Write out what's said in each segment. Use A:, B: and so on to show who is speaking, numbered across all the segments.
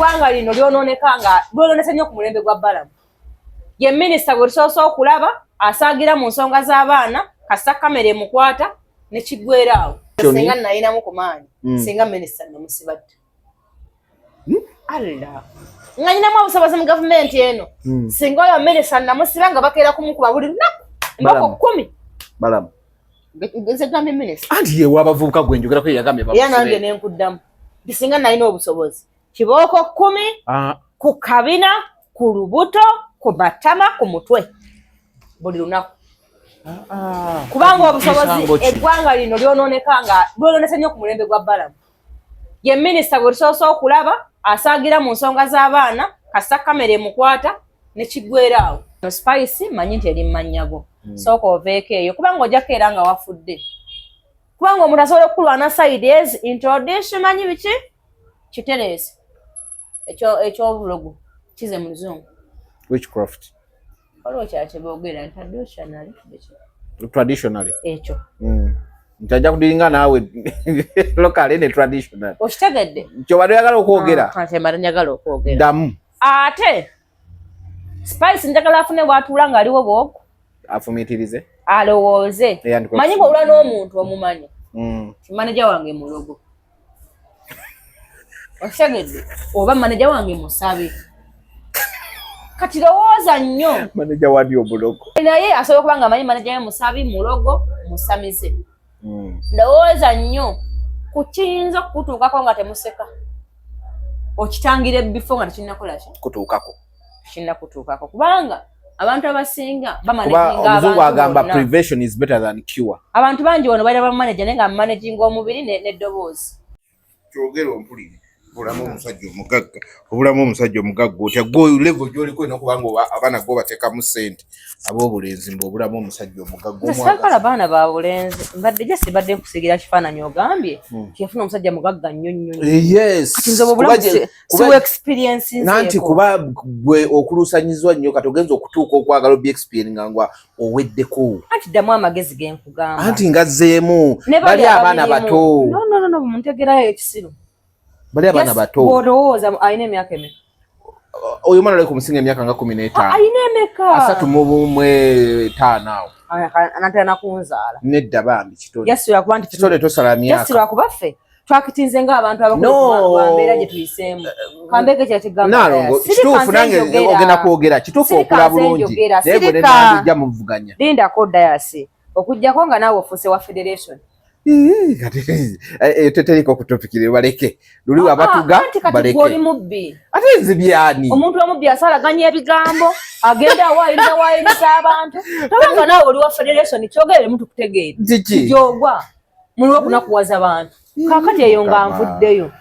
A: Eggwanga lino lyonooneka nga lyonoonese nnyo ku mulembe gwa Balamu. Ye minisita gwe tusoose okulaba asaagira mu nsonga z'abaana, kasita kamera emukwata ne kiggweera awo. Singa nalinamu ku maanyi, singa minisita namusibadde. Allah, nga nyinamu obusobozi mu gavumenti eno, singa oyo minisita namusiba nga bakeera kumukuba buli lunaku emboko 10.
B: Balamu.
A: Nze gambye minisita.
B: Anti ye w'abavubuka gwe njogerako, ye yagambye
A: Era nange nenkuddamu nti singa nalina obusobozi, kibooko 10 ku kabina, ku lubuto, ku matama, ku mutwe, buli lunaku. Kubanga obusobozi, eggwanga lino lyonooneka nga lyonoonese nnyo ku mulembe gwa Balamu. Ye minisita gwe tusoose okulaba asaagira mu nsonga z'abaana, kasita kamera emukwata ne kiggweera awo. Spice, manyi nti eri mu go, sooka oveeko eyo, kubanga ojjako era nga wafudde, kubanga omuntu asobola okukulwana side ezi introduce, manyi biki, kitereeze ekyobulogo kize mu Luzungu.
B: Witchcraft.
A: Waliwo kyakye boogera traditionally.
B: Traditionally.
A: Ekyo.
B: Nti ajja kudiringa naawe locally ne traditional.
A: Okitegedde?
B: Kyobadde oyagala okwogera.
A: Ah, kyembadde njagala okwogera.
B: Ddamu.
A: Ate Spice njagala afune bw'atuula ng'aliwo bwogu.
B: Afumiitirize.
A: Alowooze. Manyi bw'olwa n'omuntu omumanyi ti maneja wange mulogo, okitegedde, oba maneja wange musabe. Kati lowooza nnyo.
B: Maneja wali omulogo?
A: Naye asobola okuba nga amanyi maneja we musabi, mulogo, musamize. Lowooza nnyo ku kiyinza okukutuukako nga temuseka, okitangira ebifo nga tekinnakola ki?
B: Kutuukako.
A: Tekinnakutuukako, kubanga abantu abasinga
B: Kuba omuzungu agamba, "Prevention is better than cure."
A: Abantu bangi wano balina bamanager, naye nga managinga omubiri n'eddoboozi.
C: Kyogera ompulire, obulamu omusajja omugagga, obulamu omusajja omugagga otya? Gwe level gyoliko olina okuba nga abaana go bateekamu ssente ab'obulenzi, mbu obulamu omusajja omugagga.
A: Saagala baana ba bulenzi. Mbadde just mbadde nkusigira kifaananyi, ogambye tiyafuna omusajja mugagga nnyo nnyo nnyo.
B: Yes.
A: Kati nze obwo obulamu siwa experience.
B: Nanti kuba gwe okuluusanyizwa nnyo, kati ogenza okutuuka okwagala obi experience nga oweddeko.
A: Anti ddamu amagezi ge nkugamba.
B: Anti ngazzeemu.
A: Ne
B: bali abaana
A: ababirimu.
B: bato.
A: No, no, no, no, muntegerayo ekisiru.
B: Bali abaana bato.
A: Bw'olowooza alina emyaka emeka?
B: Oyo mwana aleka omusinga emyaka nga 15.
A: Alina emeka?
B: 35 awo.
A: Anatera nakunzaala.
B: Nedda bambi, kitole.
A: Jasirwa kuba nti
B: Kitole, tosala myaka.
A: Jasirwa kuba ffe twakitinze ng'abantu abakulu.
B: No.
A: Lwa mbeera gye tuyiseemu. Kambeeke kyakigamba.
B: Nalongo, kituufu nange ogenda kwogera kituufu, okula bulungi, naye gwe nenandijja muvuganya.
A: Lindako Dayasi, okugjako nga naawe ofuuse wa federation.
B: Kati eyo teteriko kutopikire, baleke luli wabatuga.
A: Anti kati
B: baleke.
A: Gwe oli mubbi.
B: Ate nzibyani?
A: Omuntu omubbi asalaganya ebigambo, agenda awaayiriza waayiriza abantu. Tobanga naawe oli wa federation, kyogere mu tukutegeere.
B: Kiki?
A: Gyogwa muliwo okunakuwaza bantu. Kakati eyo nga nvuddeyo,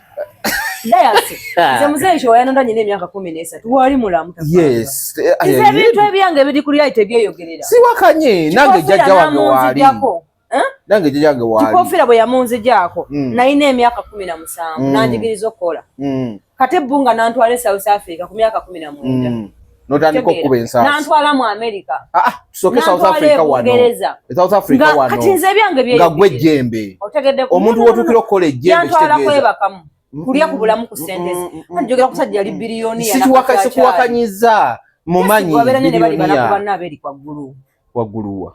A: Dayasi, nze muzeeyi kyewayanonda nyina emyaka 13 wali mulamu.
B: Yes.
A: Nze ebintu ebyange ebiri ku reality ebyeyogerera.
B: Siwakanye, nange jjajja wange waali.
A: Namunzigyako. Eh?
B: Nange jjajja wange waali.
A: Kikofiira bwe yamunzigyako, nalina emyaka 17, nanjigiriza okukola. Kati ebbunga nantwala e South Africa ku myaka 19.
B: Notandika okukuba ensaasi.
A: Nantwala mu America.
B: Ah, ah, tusooke South
A: Nantwala
B: Africa
A: e
B: wano.
A: Bungereza.
B: E South Africa
A: Nga
B: wano.
A: kati nze ebyange
B: Nga gwe
A: byeyogerera.
B: jjembe.
A: Otegedde?
B: Omuntu w'otuukira okukola ejjembe
A: Yantwala
B: kitegeeza
A: kwebakamu, kulya ku bulamu ku sente ze. Anti njogera ku musajja yali biliyoniya.
B: Sikuwakanyiza, mumanyi.
A: Wabeera ne bali banaku
B: Biliyoniya.
A: Banna abeeri kwaggulu.
B: Wagguluwa?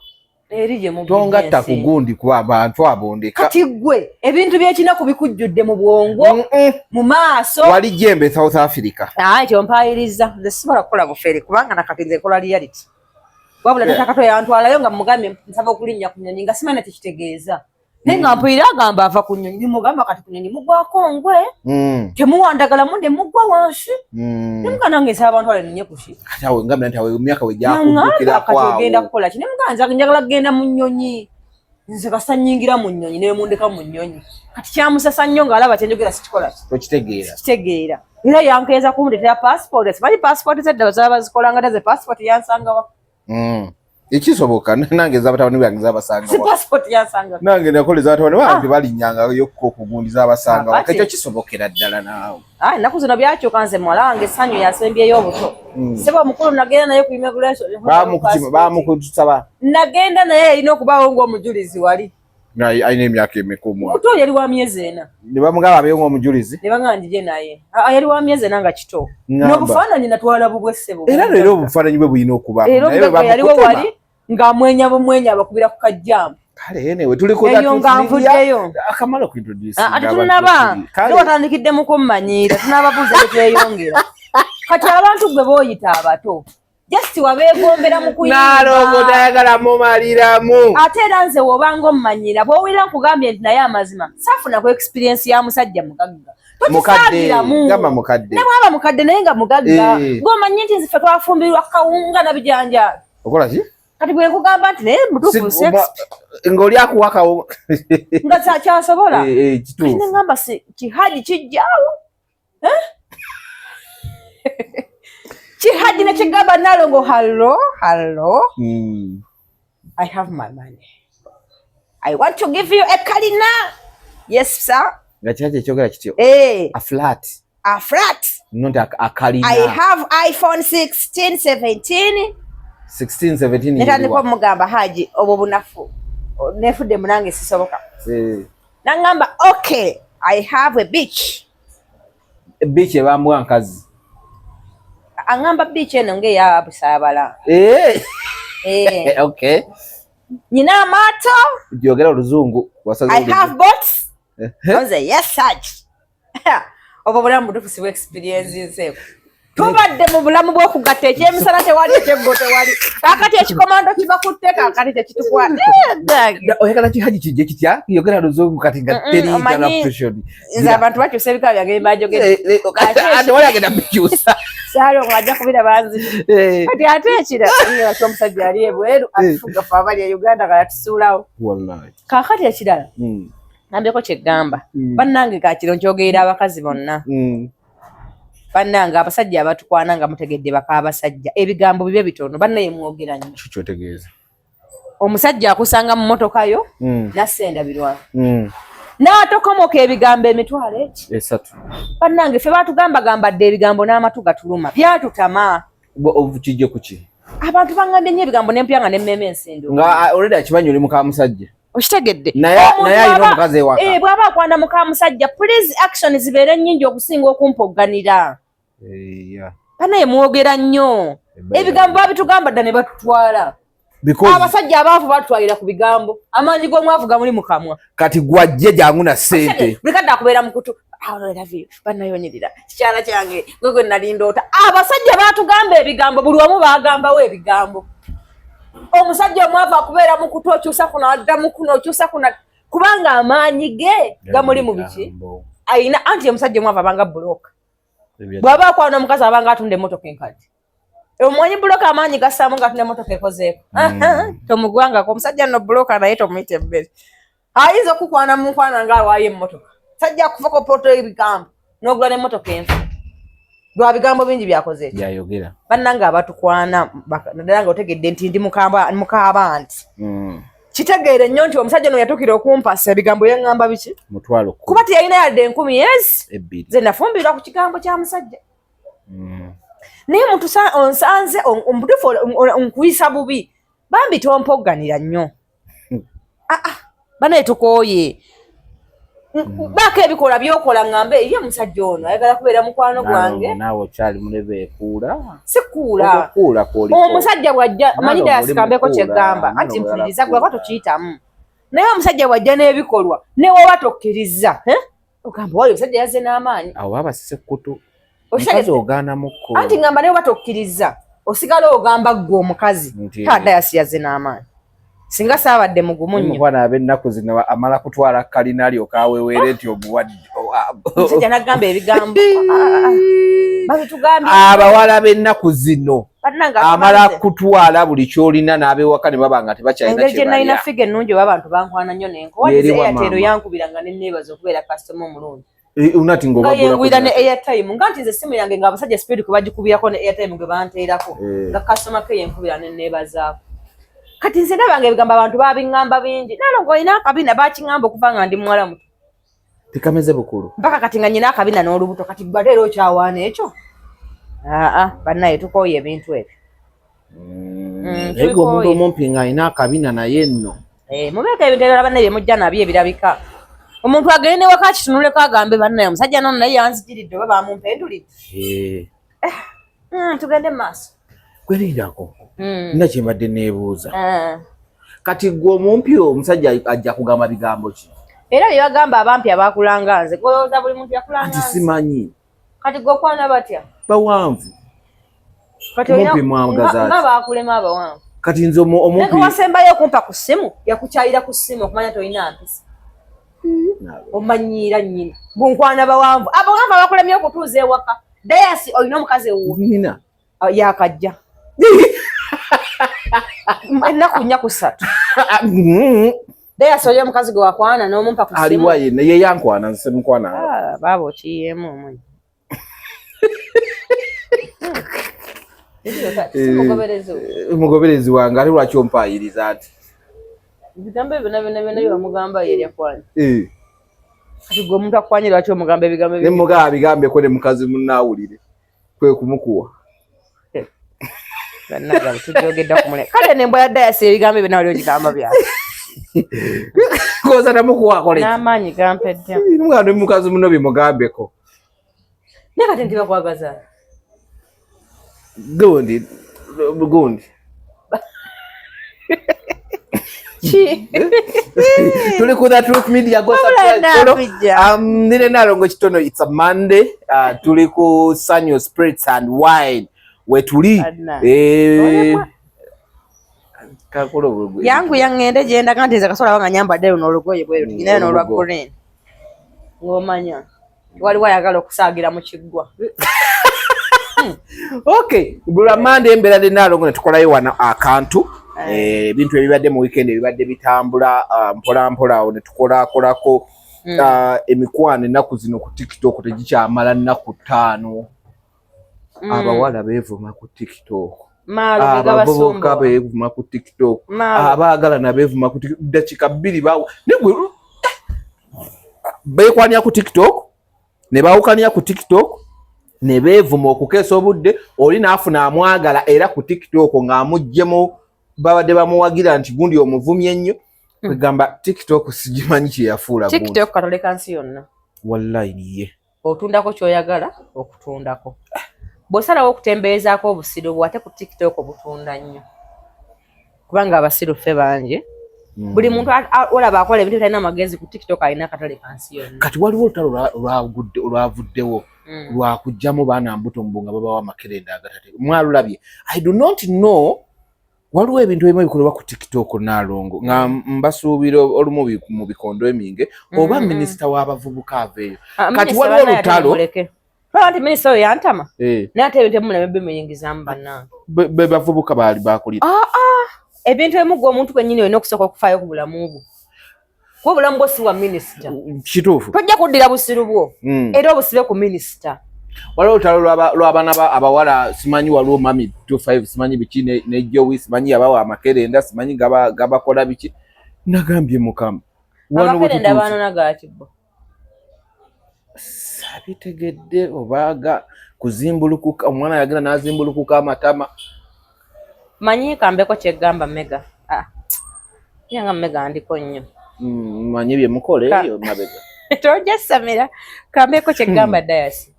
A: Eri gye mubbi.
B: Tongatta ku gundi kuba abantu abo ndeka.
A: Kati gwe ebintu byekinaku bikujjudde mu bwongo, mu maaso.
B: Wali jjembe South Africa.
A: Ah, ekyo mpayiriza, nze sisobola kukola bufere, kubanga nakati nze nkola reality. Wabula tata Kato yantwalayo nga mugambye nsaba okulinnya ku nnyonyi, nga simanyi tekitegeeza, naye nga mpulira agamba ava ku nnyonyi. Nimugamba kati ku nnyonyi mugwako ngwe, temuwandagalamu ne mugwa wansi. Nemuga nange nsaba abantu wale ninye kuki.
B: Kati awo ngambira nti awo emyaka we
A: Naŋŋamba
B: gyakuddukirako
A: kati ogenda
B: awo.
A: kukola ki? Nemuga nze njagala kugenda mu nnyonyi, nze kasa nnyingira mu nnyonyi nemundeka mu nnyonyi. Kati kyamusasa nnyo ng'alaba kyenjogera sikikola ki?
B: Tokitegeera.
A: Kitegeera. Era yankeeza kundetera passport, simanyi passport zedda zaba zikolanga dda ze passport yansangawa.
B: Ekisoboka nange ezabatabani byange zabasanga.
A: Si passport yansanga.
B: Nange nakola ezabatabani bange, balinnyanga yokka okugundi, zabasanga.
A: Kakati.
B: Ekyo kisobokera ddala naawe.
A: Ah, ennaku zino byakyuka. Nze muwala wange essanyu yasembyeyo obuto, sebo omukulu nagenda naye ku immigration.
B: Bamukusaba.
A: Nagenda naye, erina okubaawo ng'omujulizi wali.
C: Alina emyaka emeka omwana?
A: Muto, yali wa myezi 4.
C: Ne bamugamba abeewo ng'omujulizi?
A: Ne bagamba njije naye. Ah, yali wa myezi 4 nga kito.
C: Ngamba.
A: N'obufaananyi natwala bubwe, ssebo.
C: Era leero obufaananyi bwe bulina okuba.
A: Era
C: Naye bwe
A: omugagga yaliwo
C: bamukutema.
A: wali ng'amwenya bumwenya, abakubira ku kajjambu.
C: Kale anyway, tuli ku
A: Eyo nga nvuddeyo.
C: Akamala okuintroduce.
A: Ah, ate tunaba watandikidde mu kummanyiira, tunababuuza bye tweyongera. Kati abantu gwe booyita abato just wabeegombera mu
C: Nalongo
A: kuyimba.
C: tayagala mumaliramu.
A: Ate era nze wobanga ommanyira, bw'owulira nkugambye nti naye amazima saafuna ku experience ya musajja mugagga,
C: Mukadde.
A: tokisaagiramu.
C: Gamba mukadde.
A: Ne bwaba mukadde naye nga mugagga, gw'omanyi nti nze ffe twafumbirwa kawunga na bijanjaalo.
C: Okola ki?
A: Kati bwe nkugamba nti naye mutuufu sex
C: Ng'oli akuwa kawo.
A: Nga kyasobola.
C: Eh, eh, kituufu.
A: Nengamba si kihaji kijjaawo, Eh? Kihaji nekigamba, "Nalongo, hello, hello. I have my money. I want to give you a kalina." "Yes, sir."
C: Nga kika kyekyogera kityo?
A: Eh.
C: A flat.
A: A flat.
C: Not akalina.
A: I have iPhone 16, 17.
C: 16, 17.
A: Netandika
C: Yeriwa.
A: omugamba, "Haji, obwo bunafu nefudde munange sisoboka." Nangamba, "Okay, I have a beach."
C: Beach ebambwa nkazi.
A: Aŋŋamba beach eno ng'eya Busaabala. Eh.
B: Okay.
A: Nyina amaato.
B: Gyogera oluzungu wasaze.
A: I have boats. Nze, "Yes, Haji." Obwo bulamu butuufu si experience nseeko. Tubadde mu bulamu bw'okugatta ekyemisana tewali, ekyeggo tewali. Kaakati ekikomando kibakutte, kaakati tekitukwata.
B: Oyagala kihaji kijje kitya? Yogera luzungu kati nga teri interruption.
A: Nze abantu bakyusa ebika byange bajogera.
B: Ate wali agenda bikyusa.
A: Saali nga ajja kubira banzi. Kati ate ekira lwaki omusajja ali ebweru atufuga fe abali e Uganda nga yatusuulawo?
C: Wallahi.
A: Kaakati ekirala nambyeko kyeggamba, bannange, kakiro nkyogerera abakazi bonna. Bannange, abasajja abatukwana nga mutegedde baka abasajja, ebigambo bibe bitono. Bannaye, mwogera nnyo.
C: Kikyotegeeza?
A: Omusajja akusanga mu motoka yo nassa endabirwamu n'atokomoka ebigambo emitwalo eki
C: 3.
A: Bannange, ffe batugamba gambadde ebigambo n'amatu gatuluma, byatutama.
B: Kijje kuki?
A: Abantu baŋŋambye nnyo ebigambo nempya nga nemmeema ensindo.
B: Nga already akimanyi oli muka musajja.
A: Okitegedde?
B: Naye alina omukazi ewaka.
A: Eh, bw'aba akwana muka musajja, please, action zibeere nnyingi okusinga okumpogganira. Banaye, mwogera nnyo. Ebigambo babitugamba dda ne batutwala. Abasajja abaavu batwalira ku bigambo. Amaanyi g'omwavu gamuli mu kamwa.
B: Kati gwajje jangu na ssente.
A: Buli kadde akubeera mu kutu, "Banayonyerera kikyala kyange, gwe gwe nali ndoota." Abasajja batugamba ebigambo, buli wamu bagambawo ebigambo. Omusajja omwavu akubeera mu kutu, okyusa kuno addamu kuno, okyusa kuno, kubanga amaanyi ge gamuli mu biki ayina. Anti omusajja omwavu abanga buloka. Bw'aba akwana omukazi abanga atunda emmotoka enkadde. Omanyi buloka amaanyi gassaamu nga atunda emmotoka ekozeeko? Tomugwangako omusajja nno buloka, naye tomuyita emmere. Ayinza okukwana mu nkwana ng'awaayo emmotoka. Sajja kufuka poto ebigambo n'ogula n'emmotoka enfu lwa bigambo bingi byakoze ekyo.
C: Byayogera.
A: Bannange abatukwana, naddala nga otegedde nti ndi mukaaba nti kitegeere nnyo nti omusajja ono yatuukira okumpasa ebigambo yaŋŋamba biki?
C: 100,000.
A: Kuba teyalina yadde 1000 yezi.
C: 2.
A: Nze nafumbirwa ku kigambo kya musajja. Naye muntu onsanze omutuufu nkuyisa bubi, bambi tompogganira nnyo. Ah, ah, banaye tukooye. Baako ebikolwa byokola ŋŋambe ye musajja ono ayagala kubeera mukwano gwange.
C: Naawe okyali mulebe ekuula.
A: Sikuula.
C: Okukuula kwoliko.
A: Omusajja bw'ajja, manyi
C: Nalongo
A: ddala
C: oli
A: sikambeko
C: mukuula,
A: kyeggamba anti
C: nalongo
A: mpuliriza
C: yalakuula.
A: gwe aba tokiyitamu, naye omusajja bw'ajja n'ebikolwa ne woba tokkiriza, eh? Ogamba wali omusajja yazze n'amaanyi.
C: Awo baba basise kutu.
A: Okitegedde?
C: Mukazi ogaana mukko.
A: Anti ngamba naye oba tokkiriza, osigala ogamba ggwe omukazi tadayasi yazze n'amaanyi, singa saabadde mugumu nnyo.
C: Mukwano, ab'ennaku zino amala kutwala kalina alyoka aweweere nti omuwadde.
A: Omusajja n'agamba ebigambo. Ah, ah, ah. Babitugambye.
C: Abawala b'ennaku zino
A: Bannange,
C: amala
A: atubanze.
C: kutwala buli kyolina n'abewaka ne baba nga tebakyalina
A: Engeri gye nalina
C: kyebalya.
A: figure ennungi, oba abantu bankwana nnyo nenko
C: Yeeriwa
A: Airtel
C: maama.
A: yankubira nga neneebaza okubeera kasitoma omulungi.
C: Unati
A: Nga yengwira ne
C: ng'obagula
A: airtime, nga nti nze essimu yange nga abasajja speed kwe bagikubirako ne airtime gwe banteerako. Nga kasitoma ke yenkubira neneebazaako. Kati nze ndabanga ebigambo abantu babiŋŋamba bingi. Nalongo olina akabina, bakiŋŋamba okuva nga ndi muwala muto
C: tekameze bukulu.
A: Mpaka kati nga nyina akabina n'olubuto. Kati gwe ate era okyawaana ekyo? Aa, bannaye, tukooye ebintu ebyo.
C: Naye gwe omuntu
A: Tubikooye.
C: omumpi ng'alina akabina naye nno.
A: Eh, mubeeko ebintu ebirala banne byemujja nabyo ebirabika omuntu agende newaka akitunuleko agambe bannaye omusajja nono naye yanzijiridde oba bamumpendulidde.
C: Eh.
A: Tugende mu maaso.
C: Kwerindako nina kyembadde neebuuza.
A: Eh.
B: Kati gwe omumpi, omusajja ajja kugamba bigambo ki?
A: Era bye bagamba abampi abakulanga nze golowooza buli muntu yakulanga
B: Anti
A: nze.
B: simanyi.
A: Kati gwe okwana batya?
B: Bawanvu.
A: Kati olina-
B: Omumpi mwagaza
A: nga
B: ati?
A: bakulema abawanvu.
B: Kati nze omumpi
A: Naye wasembayo okumpa ku ssimu yakukyayira ku ssimu okumanya tolina mpisa. Omanyiira nnyina bunkwana bawanvu, abawanvu abakulemye okutuuza ewaka. Dayasi, olina omukazi ewuwo?
B: Nina.
A: Yakajja ennaku 4 ku 3. Dayasi, oli omukazi gwe wakwana n'omumpa ku ssimu?
B: Aliwa yenna ye yankwana, nze mukwana.
A: Ah, baaba okiyeemu omunyi. Si mugoberezi wo.
B: Mugoberezi wange, ate lwaki ompayiriza ati?
A: Ebigambo ebyo byonna byonna byonna byebamugamba yeryakwanya.
B: Eh,
A: Kati gwe omuntu akwanye lwaki omugamba ebigambo
B: ne
A: ebyo?
B: mugaba bigambeko ne mukazi munnaawulire kwe kumukuwa.
A: Bannange, tubyogedde ku mule. Kale nembwa ya Dayasi, ebigambo ebyo nawe oli ogigamba bya
B: Koza tamukuwa akole ki?
A: N'amaanyi gampedde.
B: Mugamba ne mukazi munno bimugambeko.
A: Naye kati nti bakwagaza.
B: Gundi gundi.
A: Ki?
B: Tuli ku The Truth Media, go
A: Wabula
B: subscribe, follow.
A: naakujja.
B: Nine Nalongo Kitono, it's a Monday. Tuli ku Sanyo Spirits and Wine wetuli.
A: Adna.
B: Eh,
A: Olemwa.
B: kakola obulugwe.
A: Yangu yaŋŋende gye ndaga nti nze kasobola nga nyambadde luno olugoye bwe luti, naye n'olwa
B: olugo.
A: green ng'omanya waliwo ayagala okusaagira mu kiggwa.
B: Okay, bula Monday embeera ne Nalongo ne tukolayo wano akantu. Eh, ebintu ebibadde mu weekend ebibadde bitambula mpola mpola awo ne tukolakolako. Emikwano ennaku zino ku TikTok tegikyamala nnaku 5. Abawala beevuma ku TikTok.
A: Maalo ge
B: Abavubuka
A: gabasumbuwa.
B: beevuma ku TikTok.
A: Maalo.
B: Abaagalana beevuma ku TikTok. Dakiika 2 bawo ne gwe beekwanira ku TikTok ne baawukanira ku TikTok ne beevuma okukeesa obudde. Oli n'afuna amwagala era ku TikTok ng'amuggyemu babadde bamuwagira nti gundi omuvumye ennyo. Kwegamba TikTok sigimanyi kye yafuula gundi.
A: TikTok katoleka nsi yonna.
B: Wallahi niye.
A: Otundako ky'oyagala okutundako. Bw'osalawo okutembeezaako obusiru bwo ate ku TikTok butunda nnyo. Kubanga abasiru ffe bangi. Buli muntu olaba akola ebintu talina magezi ku TikTok alina akatale ka nsi yonna.
B: Kati waliwo olutalo olwavuddewo lwakugjamu baana mbuto mbu nga babawa amakerenda agatate. Mwalulabye? I do not know. Waliwo ebintu ebimu ebikolebwa ku TikTok, Naalongo, nga mbasuubira olumu mu bikondo eminge oba minisita w'abavubuka aveeyo.
A: Ah,
B: Kati
A: minisita
B: waliwo
A: bannaye ate
B: olutalo.
A: mumuleke. Olaba nti minisita oyo yantama.
B: Eh,
A: Naye ate ebintu ebimu nabyo bimuyingizaamu bannange.
B: Be bavubuka baali bakulira.
A: Ah, ah. Ebintu ebimu gwe omuntu kennyini olina okusooka okufaayo ku bulamu bwo. Kuba obulamu bwo si bwa minisita.
B: Kituufu.
A: Tojja kuddira busiru bwo. Era obusibe ku minisita.
B: Waliwo olutalo lw'abaana abawala, simanyi waliwo mami 25 simanyi biki ne Jowi simanyi yabawa amakerenda simanyi gabakola biki. Nagambye Mukama wano we
A: Amakerenda
B: tutuuse.
A: baanona gaaki bo?
B: Sabitegedde obaga kuzimbulukuka, omwana yagenda n'azimbulukuka amatama.
A: Manyi kambeko kyegamba mega. Ah. Ye nga mega ndiko nnyo.
B: Manyi bye mukola eyo mabega.
A: Tojja samira kambeko kyegamba Dayasi.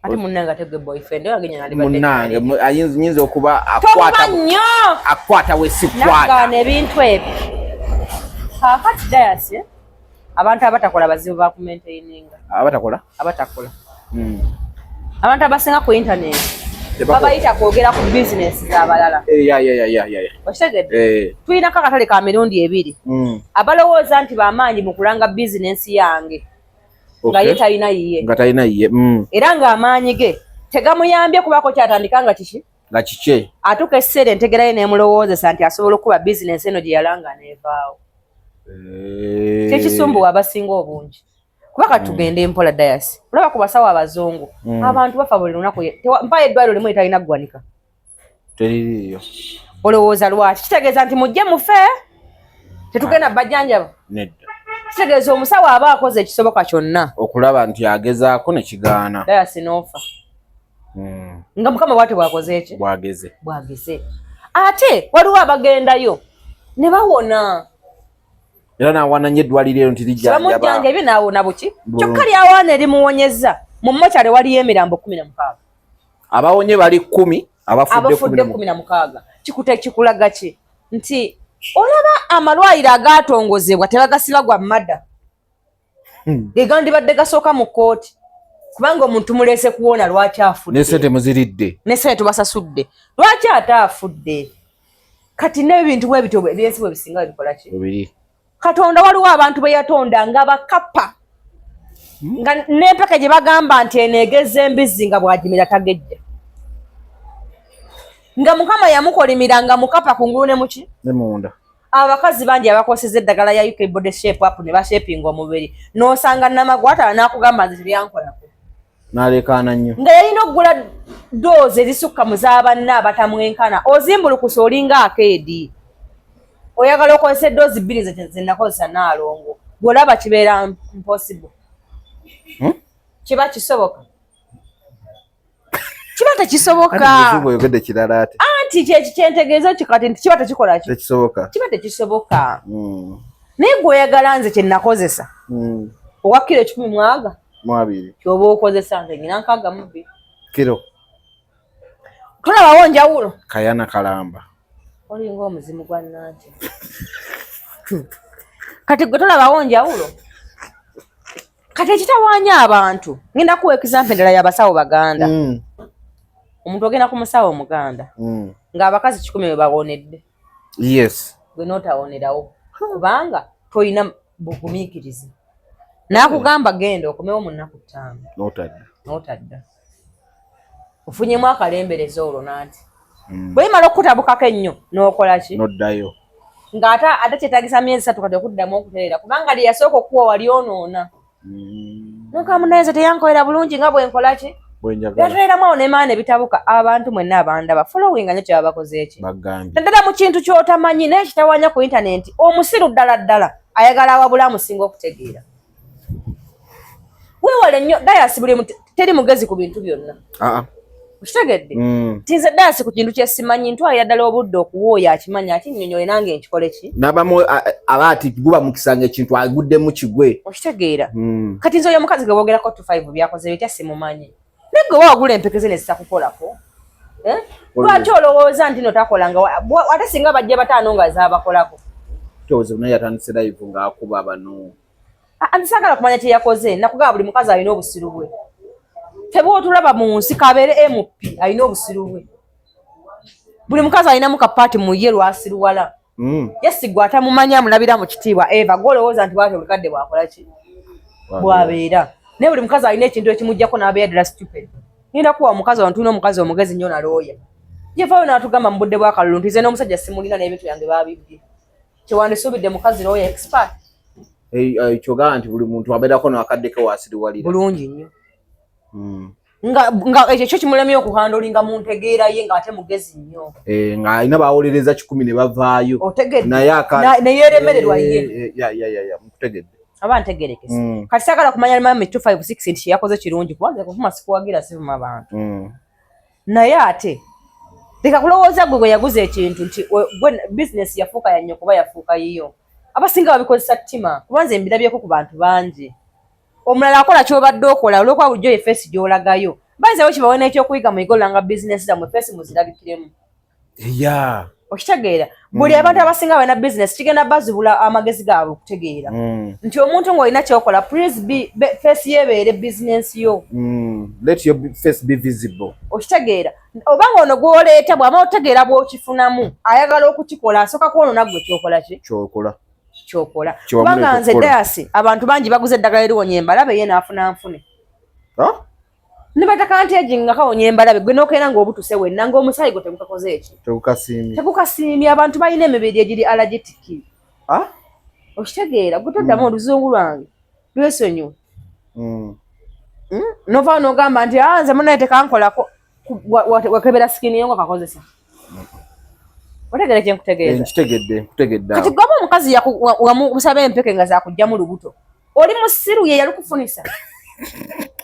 A: Ate munnange ate gwe boyfriend wange nyina alibadde.
B: Munnange nyinza okuba
A: Tokuba
B: akwata
A: nnyo.
B: akwata we sikwata.
A: Nagaana ebintu ebyo. Kaakati Dayasi, abantu abatakola bazibu ba kumaintaininga.
B: Abatakola?
A: Abatakola. Abantu abasinga ku internet
B: Tebakola.
A: babayita kwogera ku bizinesi z'abalala.
B: Eh, ya, ya, ya, ya, ya, ya.
A: Okitegedde?
B: Eh.
A: Tulinako akatale ka mirundi ebiri. Abalowooza nti bamaanyi mu kulanga bizinensi yange nga ye talina yiye.
B: Nga talina yiye.
A: Era ng'amaanyi ge tegamuyambye kubaako kyatandika nga kiki?
B: Nga kikye.
A: Atuuka ekiseera entegera ye n'emulowoozesa nti asobola okukuba bizinensi eno gye yalanga n'evaawo.
B: Eh.
A: Kyekisumbuwa abasinga obungi. Kuba kati tugende mpola Dayasi. Olaba ku basawo abazungu abantu bafa buli lunaku. Mpayo eddwaliro limu etalina ggwanika.
B: Teririiyo.
A: Olowooza lwaki? Kitegeeza nti mujje mufe tetugenda bajjanjaba.
B: Nedda.
A: Kitegeeza omusawo aba akoze ekisoboka kyonna.
B: Okulaba nti agezaako ne kigaana.
A: Dayasi n'ofa. Nga Mukama bw'atyo bw'akoze eki?
B: Bw'ageze.
A: Bw'ageze. Ate waliwo abagendayo Ne bawona.
B: Era n'awaana nnyo eddwaliro eryo nti lijjanjaba.
A: Bamujjanjabye n'awona buki? Kyokka lyawaana erimuwonyezza mu mokyale waliyo emirambo 16.
B: Abawonye bali 10,
A: abafudde 16. Kikute kikulaga ki? Nti olaba amalwaliro agaatongozebwa tebagasiba gwa mada. Ge gandibadde gasooka mu kkooti kubanga omuntu muleese kuwona lwaki afudde?
B: Ne ssente muziridde.
A: Ne ssente tubasasudde. Lwaki ate afudde? Kati n'ebintu bwe bityo ebyensi bwe bisinga bikola ki?
B: Bibiri.
A: Katonda waliwo abantu be yatonda nga bakapa. Nga n'empeke gye bagamba nti eno egezza embizzi nga bw'agimira tagejja. Nga Mukama yamukolimira nga mukapa kungulu ne muki?
B: Ne munda.
A: Abakazi bangi abakoseza eddagala ya UK Body Shape Up ne bashapinga omubiri n'osanga namagwata n'akugamba nze tebyankolako.
B: N'aleekaana nnyo.
A: Nga yalina okugula doozi ezisukka mu z'abanna abatamwenkana. Ozimbulukusa olinga akeedi. Oyagala okozesa eddoozi 2 ze nakozesa Nnaalongo. Bw'olaba kibeera impossible. Kiba kisoboka. Kiba tekisoboka.
B: Oyogedde kirala ate.
A: Anti kyentegeeza ki kati nti kiba tekikola ki?
B: Tekisoboka.
A: Kiba tekisoboka. Naye gwe oyagala nze kye nakozesa. Owa kiro 120.
B: Mu abiri.
A: Ky'oba okozesa nze nnyina 62.
B: Kiro.
A: Tolabawo njawulo.
B: Kayana kalamba.
A: Olinga omuzimu gwa Nanti. Kati gwe tolabawo njawulo. Kati ekitawaanya abantu, ngenda kuwa example endala y'abasawo Baganda. Omuntu ogenda ku musawo Omuganda, ng'abakazi 100 we bawonedde. Gwe n'otawonerawo kubanga tolina bugumiikiriza. N'akugamba genda okomewo mu nnaku 5.
B: N'otadda.
A: N'otadda. Ofunyemu akalembereza olwo nanti. Bwe bimala okukutabukako ennyo n'okola ki?
B: N'oddayo.
A: Ng'ate ate kyetaagisa myezi 3 kati okuddamu okutereera kubanga lye yasooka okukuwa wali onoona. N'ogamba munnaye nze teyankolera bulungi nga bwe nkola ki?
B: Bwe njagala.
A: Yateeramu awo n'emaana ebitabuka abantu mwenna abandaba following nnyo kye baba bakoze ki?
B: Bagambye.
A: Naddala mu kintu ky'otamanyi naye kitawaanya ku internet omusiru ddala ddala ayagala awabula amusinga okutegeera. Weewale nnyo Dayasi buli teri mugezi ku bintu byonna. Okitegedde? Nti nze Dayasi ku kintu kye simanyi ntwalira ddala obudde okuwooya akimanya akinnyonnyole nange nkikole ki?
B: N'abamu aba ati guba mukisa ng'ekintu aguddemu kigwe.
A: Okitegeera? Kati nze oyo omukazi gwe boogerako 25 byakoze bitya simumanyi. Naye gwe wagula empeke ze ne zitakukolako. Lwaki olowooza nti no takola nga ate singa bajja 5 nga zaabakolako?
B: Tozi naye yatandise live ng'akuba bano.
A: Nze saagala kumanya kye yakoze. Nakugamba buli mukazi alina obusiru bwe. Ffe bw'otulaba mu nsi kabeere MP alina obusiru bwe. Buli mukazi alinamu kapaati mu ye lwasiruwala. Yes, gwe atamumanyi amulabira mu kitiibwa Eva gwe olowooza nti bw'atyo buli kadde bw'akola ki? Bw'abeera. Naye buli mukazi alina ekintu ekimuggyako n'abeera ddala stupid. Ngenda kuwa omukazi ono tulina omukazi omugezi nnyo na looya. Yevaayo n'atugamba mu budde bw'akalulu nti nze n'omusajja simulina n'ebintu byange baabibbye. Kyewandisuubidde mukazi looya expert.
B: Kyogamba nti buli muntu abeerako n'akadde ke waasiriwalira.
A: Bulungi nnyo. Nga ekyo kyo kimulemye okuhandolinga mu ntegeera ye ng'ate mugezi nnyo.
B: Ng'alina baawolereza 100 ne bavaayo.
A: Otegedde.
B: Naye
A: Ne yeeremererwa ye.
B: Ya, nkutegedde.
A: Aba ntegerekese. Kati saagala kumanya mami 256 nti kye yakoze kirungi kubanga kuvuma sikuwagira sivuma bantu. Naye ate leka kulowooza gwe gwe yaguza ekintu nti gwe bizinesi yafuuka ya nnyoko oba yafuuka yiyo. Abasinga babikozesa ttima kuba nze mbirabyeko ku bantu bangi. Omulala akola ky'obadde okola olw'okuba bulijjo ye feesi gy'olagayo. Bayinza bo kibawe n'ekyokuyiga muyige olanga bizinesi zammwe feesi muzirabikiremu. Okitegeera? Buli abantu abasinga balina bizinesi kigenda bazibula amagezi gaabwe okutegeera. Nti omuntu ng'olina ky'okola please be feesi yeebeere bizinesi yo.
B: Let your face be visible.
A: Okitegeera? Oba ng'ono gw'oleeta bw'aba otegeera bw'okifunamu ayagala okukikola asooka kwonoona ggwe ky'okola ki?
B: Ky'okola.
A: Ky'okola. Kubanga nze Dayasi abantu bangi baguze eddagala eriwonya embalabe ye n'afuna nfune. Ne bataka nti egi nga kawonya embalabe gwe n'okeera ng'obutuse wenna ng'omusaayi gwo tegukakoze eki?
B: Tegukasiimye.
A: Tegukasiimye abantu balina emibiri egiri allergic. Okitegeera gwe toddamu oluzungu lwange lwesonyiwe. N'ovaawo n'ogamba nti nze munnaye tekankolako wakebera skin yo nga kakozesa. Otegeera kye nkutegeeza?
B: Nkitegedde, nkutegedde
A: awo. Kati gwe omukazi wamusaba empeke nga zaakugyamu lubuto. Oli musiru ye yalukufunisa.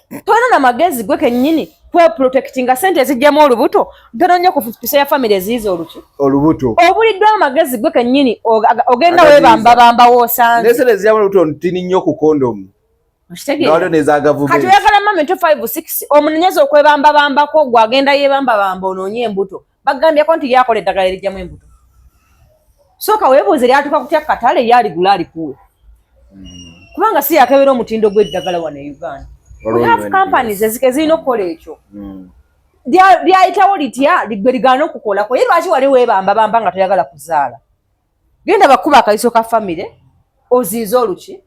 A: Tolina na magezi gwe kennyini kweprotectinga sente ezijjamu olubuto ntono nnyo ku pisa ya famire eziyiza oluki
B: olubuto.
A: Obuliddwa amagezi gwe kennyini ogenda weebambabamba w'osanze.
B: Ne sente ezijjamu olubuto ntini nnyo ku kondomu.
A: Okitegeera? Kati oyagala mami 256 omunenyeza okwebambabambako gwe agenda yeebambabamba onoonye embuto. Bagambyeko nti lyakola eddagala erijjamu embuto. Sooka weebuuze lyatuuka kutya katale lyaligula alikuwe. Kubanga si yakebera omutindo gw'eddagala wano e Uganda. We have companies ezirina okukola ekyo. Lyayitawo litya gwe ligaana okukolako ye lwaki wali weebambabamba nga toyagala kuzaala? Genda bakuba akayiso ka famire oziize oluki.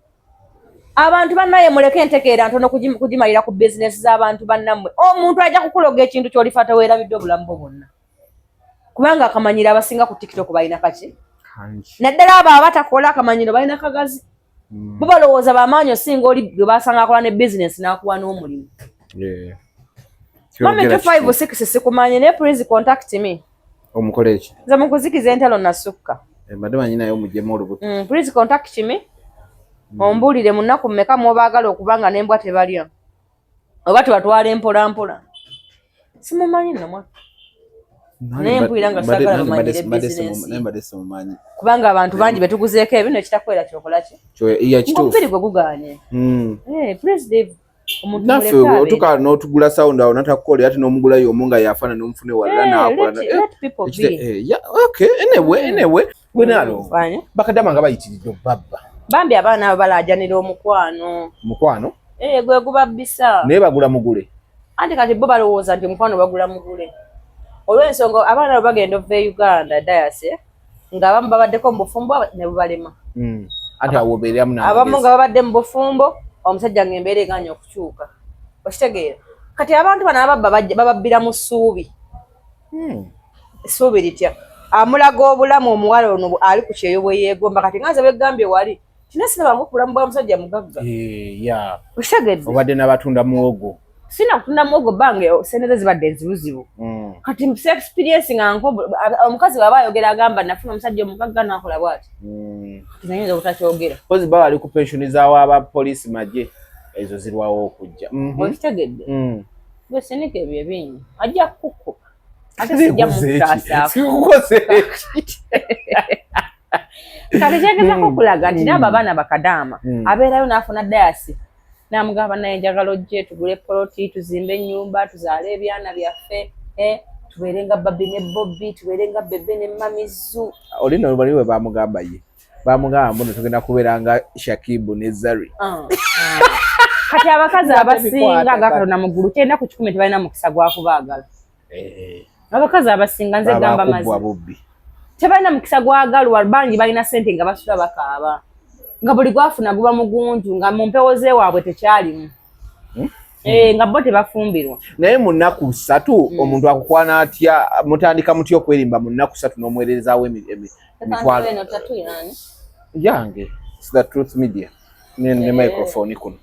A: Abantu bannaye muleke entegeera ntono kugimalira ku bizinesi z'abantu bannammwe. Omuntu ajja kukuloga ekintu ky'olifa teweerabidde obulamu bwo bwonna. Kubanga akamanyiro abasinga ku TikTok balina kaki? Naddala abo abatakola akamanyiro balina kagazi. Bo balowooza bamaanyi osinga oli gwe basanga akola ne bizinesi n'akuwa n'omulimu. Mami 256 sikumanye naye please contact me.
B: Omukole eki?
A: Nze mu kuzikiza entalo nasukka.
B: Mbadde manyi naye omugyemu olubuto.
A: Please contact me. Ombuulire mu nnaku mmeka mw'obaagala okuba nga n'embwa tebalya. Oba tubatwala empola mpola. Simumanyi nno mwa. Naye mpulira nga saagala bamanyire bizinensi.
B: Naye mbadde simumanyi.
A: Kubanga abantu bangi betuguzeeko ebino ekitakwera kyokola ki? Omubiri gwe gugaanye. Please leave.
B: Naffe otuka n'otugula sound awo natakukola ate n'omugula y'omu nga yafaana n'omufune walala n'akola. Okay, anyway, gwe nalo. Bakadama nga bayitiridde obbabba.
A: Bambi abaana abo balaajanira omukwano.
B: Mukwano?
A: Gwe gubabbisa.
B: Naye bagula mugule.
A: Anti kati bo balowooza nti omukwano bagula mugule. Olw'ensonga abaana abo bagenda okuva e Uganda dayase ng'abamu babaddeko mu bufumbo ne bubalema.
B: Anti awo obeereramu n'amagezi.
A: Abamu nga babadde mu bufumbo omusajja ng'embeera egaanye okukyuka. Okitegeera? Kati abantu bano ababba bababbira mu ssuubi. Essuubi litya? Amulaga obulamu omuwala ono ali ku kyeyo bwe yeegomba. Kati nga nze bwe ggambye wali, kino sirabanga obulamu bwa musajja mugagga. Okitegedde?
B: Obadde n'abatunda muwogo.
A: Sina kutunda muwogo bange sente ze zibadde nzibuzibu. Kati si experience nga nko omukazi bw'aba ayogera agamba nafuna omusajja omugagga n'akola bw'ati. Kati nayinza obutakyogera.
B: Mpozi baba ali ku pensioni z'awa poliisi magye ezo zirwawo okujja.
A: Okitegedde? Gwe sinika ebyo ebingi ajja kukukuba. Ate sijja mukutaasa.
B: Sikukoze eki.
A: Kati kyegezaako okulaga nti n'abo abaana bakadaama abeerayo n'afuna dayasi n'amugamba naye njagala ojje tugule poloti tuzimbe ennyumba tuzaale ebyana byaffe tubeere nga Babi ne Bobby tubeere nga Bebe ne Mamizu.
B: Oli no bali we bamugamba ye bamugamba mbuno tugenda kubeera nga Shakibu ne Zari.
A: Kati abakazi abasinga nga Katonda mu ggulu 90 ku 100 tebalina mukisa gwa kubaagala. Abakazi abasinga nze gamba mazima tebalina mukisa gwagalwa bangi balina sente nga basula bakaaba nga buli gwafuna guba mugunju nga mu mpewo z'ewaabwe tekyalimu. Nga bo tebafumbirwa.
B: Naye mu nnaku ssatu omuntu akukwana atya? Mutandika mutya okwerimba mu nnaku ssatu n'omuweerezaawo emitwalo? Yange, it's the truth media. Ne microphone kuno.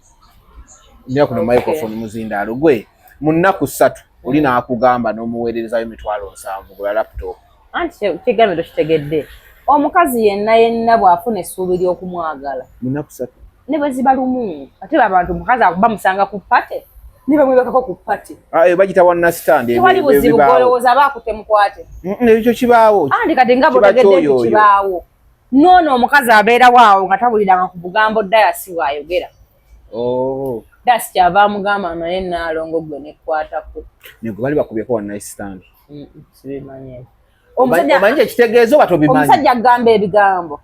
B: Nina kuno microphone muzindaalo gwe mu nnaku ssatu oli n'akugamba n'omuweerezaawo emitwalo 70 gula laptop.
A: Anti kigambo tokitegedde. Omukazi yenna yenna bw'afuna essuubi ly'okumwagala.
B: Mu nnaku ssatu.
A: Ne bwe ziba lumu. Ate abantu omukazi akuba musanga ku party. Ne bamwebakako ku party.
B: Bagita one night stand.
A: Tewali buzibu gw'olowooza aba akutte mukwate.
B: Ekyo kibaawo.
A: Anti kati nga bw'otegedde nti kibaawo. N'ono omukazi abeerawo awo nga tawuliranga ku bugambo dayasi bw'ayogera. Dayasi kyava amugamba naye Nnaalongo gwe nekkwatako.
B: Ne gwe bali bakubyeko one night stand.
A: Sibimanyi.
B: Omanyi ekitegeeza oba tobimanyi?
A: Omusajja agamba ebigambo.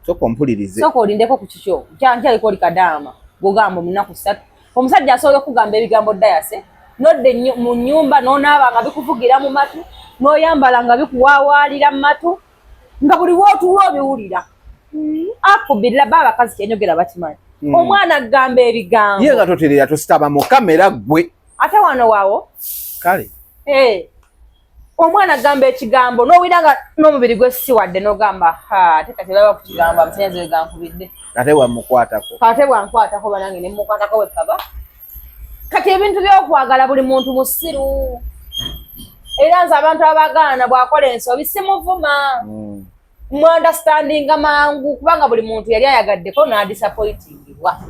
B: Sooka ompulirize.
A: Sooka olindeko ku kikyo. Nkyaliko oli kadaama. Gw'ogamba mu nnaku ssatu. Omusajja asobola okugamba ebigambo dayase. Nodde mu nnyumba n'onaaba nga bikuvugira mu matu. N'oyambala nga bikuwaawaalira mu matu. Nga buli w'otuula obiwulira. Akubirira ba abakazi kyenjogera bakimanyi. Omwana agamba ebigambo.
B: Ye nga toterera tositaba mu kamera ggwe.
A: Ate wano wawo.
B: Kale.
A: Omwana agamba ekigambo n'owulira nga n'omubiri gwe si wadde n'ogamba ha ate kati olaba ku kigambo amasannyalaze gankubidde.
B: Ate bwamukwatako.
A: Ate bwankwatako banange ne mmukwatako bwe kaba. Kati ebintu by'okwagala buli muntu musiru. Era nze abantu abagaana bw'akola ensobi simuvuma. Mu understandinga mangu kubanga buli muntu yali ayagaddeko n'adisappointingibwa.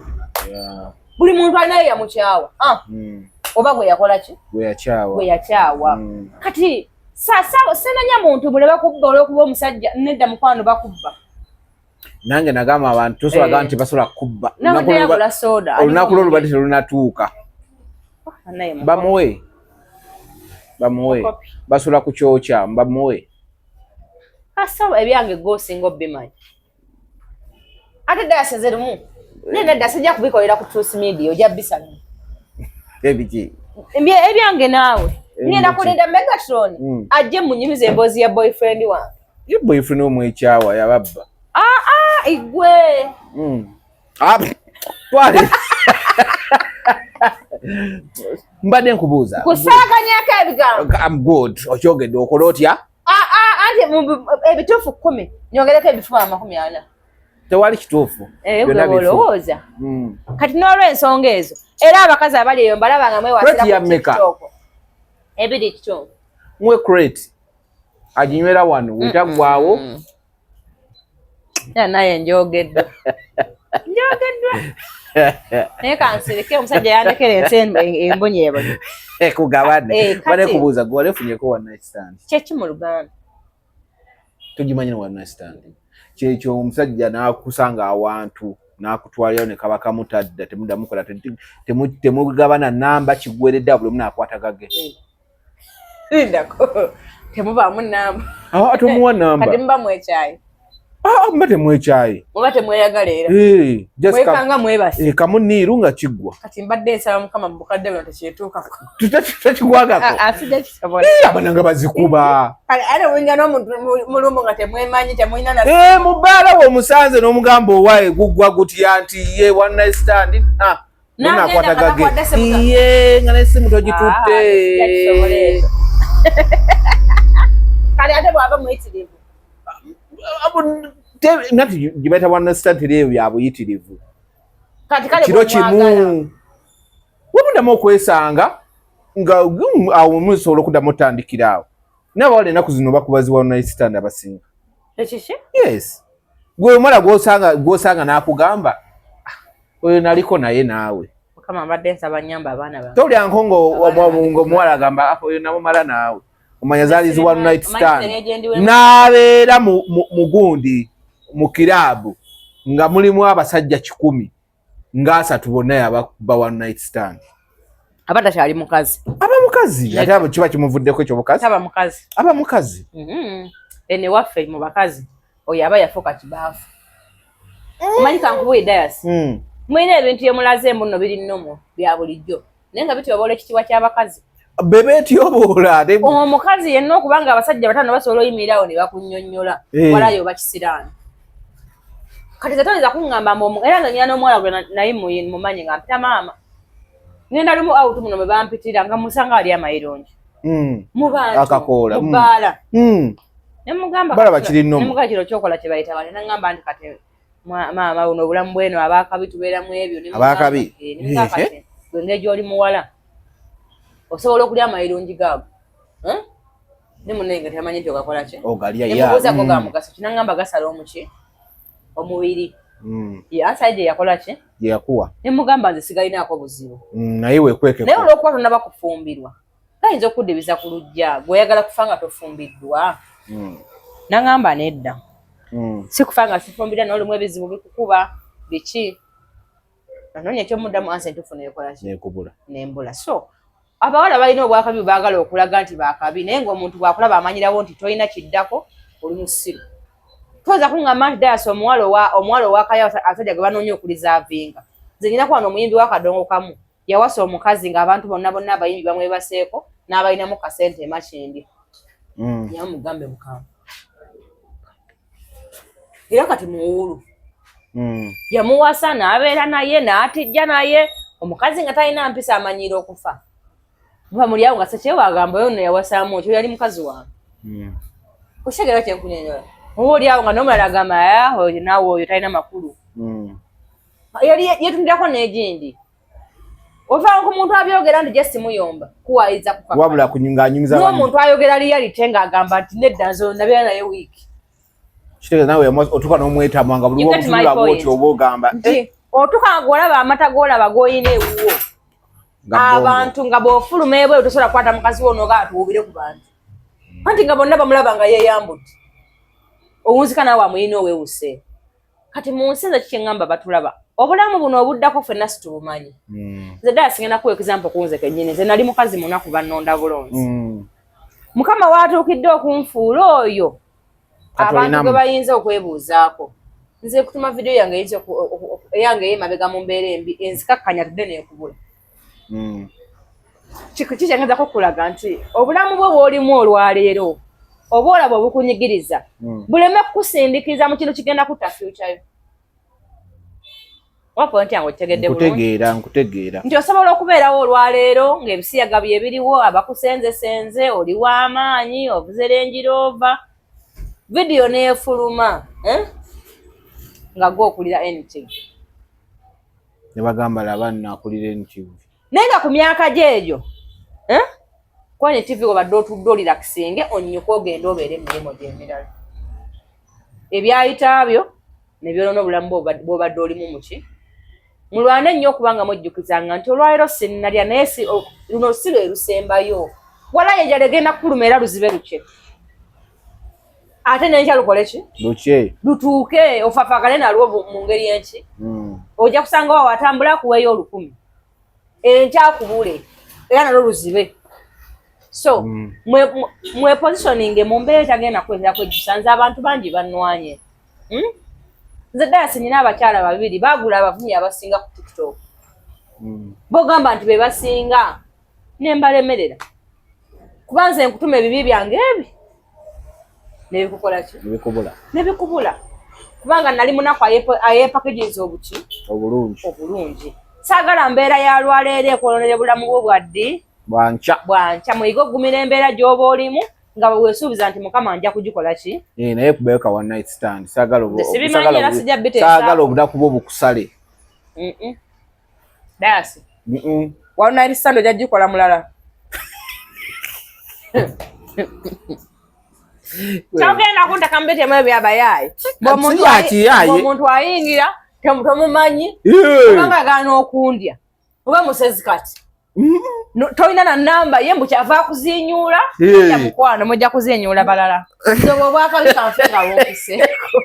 A: Buli muntu alinayo yamukyawa. Ah. Oba gwe yakola ki?
B: Gwe yakyawa.
A: Gwe yakyawa. Kati senanya muntu mule bakubba olw'okuba omusajja nedda mukwano bakubba.
B: Nange nagamba abantu tosobola eh. nti basobola kubba. Olunaku lwo lubadde terunatuuka.
A: Ah,
B: bamuwe. Bamuwe. Basobola kukyokya bamuwe.
A: Asawa ebyange gwosinga obimanyi. Ate ddala seze lumu. Naye nedda sijja kubikolera ku Truth Media ojja bisala.
B: Ebiki?
A: Ebyange naawe. Ngenda kulinda Megatron ajje munyumize emboozi ya boyfriend wange.
B: Ye boyfriend omwekyawa yababba.
A: Ah ah igwe.
B: Ah, twale. Mbadde nkubuuza.
A: Kusaaganyako ebigambo.
B: I'm good. Okyogedde okola otya?
A: Ah ah anti ebituufu 10 nyongereko ebifu 40.
B: Tewali kituufu.
A: Eh, olowooza. Kati n'olw'ensonga ezo era abakazi abali eyo mbalaba nga mwewasira ku TikTok. 2.5.
B: Mwe crate aginywera wano wetaggwawo.
A: Ya naye njogeddwa. Njogeddwa. Naye kansirike omusajja yandekera ensi embonyeebonye.
B: Kugabane. Eh, Bane kubuuza gwe wali ofunyeko one night stand.
A: Kyeki mu Luganda?
B: Togimanyi one night stand. Kyekyo omusajja n'akusanga awantu n'akutwalirayo ne kaba kamutadda temuddamu kola temugabana namba kiggweredde buli omu n'akwata gage.
A: Lindako. Temubaamu namba.
B: Ah, tomuwa namba.
A: Kati muba mwekyayi.
B: Ah, muba temwekyayi.
A: Muba temweyagala era.
B: Eh, just
A: mwekanga mwebase.
B: Eh, kamu niiru nga kiggwa.
A: Kati mbadde nsaba Mukama mu bukadde buno tekyetuukako.
B: Tekigwagako.
A: Ah, sijja kisobola.
B: Eh, abaana nga bazikuba.
A: Kale ate oyinza n'omuntu mulumu nga temwemanyi temulina na.
B: Eh, mu bbaala w'omusanze n'omugamba owaaye guggwa gutya nti ye one night stand. Ah. Nakwata gage. Iye nga n'essimu togitutte.
A: Kale ate bw'aba muyitirivu.
B: Nati gye bayita one night stand teri eyo bya buyitirivu.
A: Kati kale
B: kiro kimu wemuddamu okwesanga nga awo musobola okuddamu otandikira awo. Naye abawala ennaku zino bakuba zi one night stand abasinga.
A: Ekiki?
B: Yes. Gwe omuwala gw'osanga n'akugamba oyo naliko naye naawe.
A: Mukama mbadde nsaba nnyamba abaana bange.
B: Tolya nko ng'omuwala agamba oyo namumala naawe. Omanya zaali zi one night stand. N'abeera mu gundi mu kiraabu nga mulimu abasajja 100 ng'asatu bonna yabakuba one night stand.
A: Aba takyali mukazi.
B: Aba mukazi. Ate abo kiba kimuvuddeko ekyobukazi.
A: Aba mukazi.
B: Aba mukazi.
A: Ene waffe mu bakazi oyo aba yafuuka kibaafu. Omanyi kankubuye Dayasi. Mulina ebintu bye mulaze mbu nno biri nnomo bya bulijjo. Naye nga bityoboola ekitiibwa ky'abakazi.
B: Bebeetyoboola.
A: Omukazi yenna okuba nga abasajja 5 basobola oyimirirawo ne bakunnyonnyola. Walayo oba kisiraani. Kati nze toyinza kuŋŋamba mbu era nze nnyina n'omuwala gwe naye mumanyi nga mpita maama. Ngenda lumu out muno mwe bampitira nga musanga ali amayirungi. Mu bantu.
B: Akakoola.
A: Mu bbaala. Ne mugamba
B: balaba kiri nnomo.
A: Ne mugamba kino ky'okola kye bayita bane. N'aŋŋamba nti kati maama buno obulamu bweno abaakabi tubeeramu ebyo.
B: Abaakabi.
A: Ne mugamba kati gwe ng'egyo oli muwala. Osobola okulya amayirungi gaago. Ne munne nga teyamanyi nti ogakola ki.
B: Ogalya
A: ya. Ne mubuuzaako ga mugaso ki n'aŋŋamba gasala omuki omubiri. Ye ansa gye yakola ki?
B: Gye yakuwa.
A: Ne mugamba nze sigalinaako buzibu.
B: Naye weekwekeko.
A: Naye olw'okuba tonnaba kufumbirwa gayinza okuddibiza ku luggya gw'oyagala kufa nga tofumbiddwa. N'aŋŋamba nedda. Si kufa nga sifumbiddwa n'olumu ebizibu bikukuba biki. Anoonya ekyomuddamu ansa entuufu n'ekola ki?
B: N'ekubula.
A: N'embula. So abawala balina obwakabi bwe baagala okulaga nti baakabi naye ng'omuntu bw'akulaba amanyirawo nti tolina kiddako oli musiru. Toyinza kuŋŋamba nti Dayasi omuwala owakaya abasajja gwe banoonya okulizavinga. Nze nnina kuba n'omuyimbi w'akadongo kamu yawasa omukazi ng'abantu bonna bonna abayimbi bamwebaseeko n'abalinamu kasente e Makindye. Yamugambe mukama. Era kati muwuulu. Yamuwasa n'abeera naye n'atijja naye omukazi nga talina mpisa amanyiira okufa. Muba muli awo nga Ssekyewa agamba oyo nno yawasaamu ekyo yali mukazi wange. Okitegera kye nkunyonnyola. Oba oli awo nga n'omulala agamba oyo naawe oyo talina makulu. Yali yeetundirako n'egindi. Ova ku muntu abyogera nti just muyomba kuwayiriza kukaka.
B: Wabula ng'anyumiza banne.
A: N'omuntu ayogera reality ng'agamba nti nedda nze nabeera naye wiiki.
B: Kitegeeza naawe otuuka n'omwetamwa nga buli lw'omutunula bw'otyo oba ogamba.
A: Otuka nga gwolaba amata golaba goyina ewuwo abantu nga bwofuluma ebweru tosobola kukwata mukazi wo noga atuwubire ku bantu hmm. Anti nga bonna bamulaba nga yeyambudde, owunzika naawe amuyina owewuse. Kati mu nsi nze kikyeŋŋamba, batulaba obulamu buno obuddako ffenna situbumanyi. Nze ddala singenda kuwa example kunze kennyini. Nze nali mukazi munaku, bannonda bulonzi. Mukama waatuukidde okunfuula oyo abantu gwe bayinza okwebuuzaako. Nze kutuma vidiyo yange eyinza eyange ey'emabega mu mbeera embi enzikakkanya tudde neekubula. Kikyengezako okulaga nti obulamu bwo bw'olimu olwaleero oba olaba obukunyigiriza, buleme kukusindiikiriza mu kintu kigenda kutta future yo. Oba point yange okitegedde bulungi?
B: Nkutegeera, nkutegeera.
A: Nti osobola okubeerawo olwaleero ng'ebisiyaga bye biriwo, abakusenzesenze, oli w'amaanyi, ovuze Range Rover, vidiyo n'efuluma, eh? Nga gwe okulira NTV.
B: Ne bagamba, laba nno akulira NTV.
A: Naye nga ku myaka gye egyo, eh? Kwani TV obadde otudde olirakisinge, onnyuke ogende obeere emirimu gye emirala. Ebyayita byo ne byonoona obulamu bw'obadde olimu. Muki mulwane nnyo okubanga mujjukizanga nti olwaleero sinnalya, naye luno si lwe lusembayo. Walayi enjala egenda kukuluma era luzibe lukye, ate nenkya lukole ki?
B: Lukye.
A: Lutuuke ofafaagane nalwo mu ngeri enki. Ojja kusanga wawe atambula akuweeyo 1000, enkya akubule era nalwo luzibe. So mwe positioning mu mbeera etagenda kwetera kwejjusa. Nze abantu bangi bannwanye, Nze ddala sinyina abakyala babiri bagula abavumi abasinga ku TikTok. Bogamba nti be basinga, ne mbalemerera, kuba nze nkutuma ebibi byange ebi nebikukola ki?
B: Nebikubula.
A: Nebikubula, kubanga nali munaku ayepakeginza obuki?
B: Obulungi.
A: Obulungi. Saagala mbeera ya lwaleero ekwononera bulamu bwo bwaddi?
B: Bwankya.
A: Bwankya. Muyige okugumira embeera gy'oba olimu nga bwe weesuubiza nti Mukama nja kugikola ki.
B: Eh, naye kubeeka one night stand saagala
A: Nze sibimanyi era sijja biteesaako.
B: Saagala obunaku bwo bukusale.
A: Dasi one night stand ojja gikola mulala. Kyogenda kuntaka mubitemu ebyo byabayaayi.
B: Si ya kiyaaye.
A: Omuntu ayingira tomumanyi, kubanga agaana okundya oba musezi. Kati tolina na namba ye, mbu kyava akuzinyuula. Ja mukwano, mujja kuzinyuula balala. Nze obwo obwakabi kanfe nga bumpiseeko.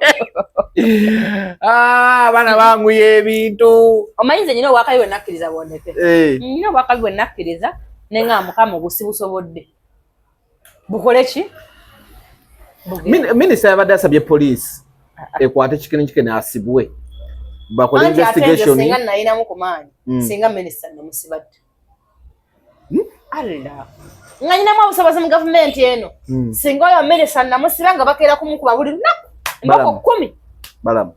B: Ah, abaana banguya ebintu.
A: Omanyi nze nyina obwakabi bwe nakkiriza bwondeke. Nyina obwakabi bwe nakkiriza ne nga Mukama obusi busobodde bukole ki?
B: Minisita yabadde asabye poliisi ekwate Chikeni Chikeni asibwe, bakole
A: Anti ate nze
B: investigation.
A: Singa nayinamu ku maanyi, singa minisita namusibadde. Allah, nga nyinamu obusobozi mu gavumenti eno, singa oyo minisita namusiba nga bakeera kumukuba buli lunaku emboko
B: Balamu.
A: 10.
B: Balamu.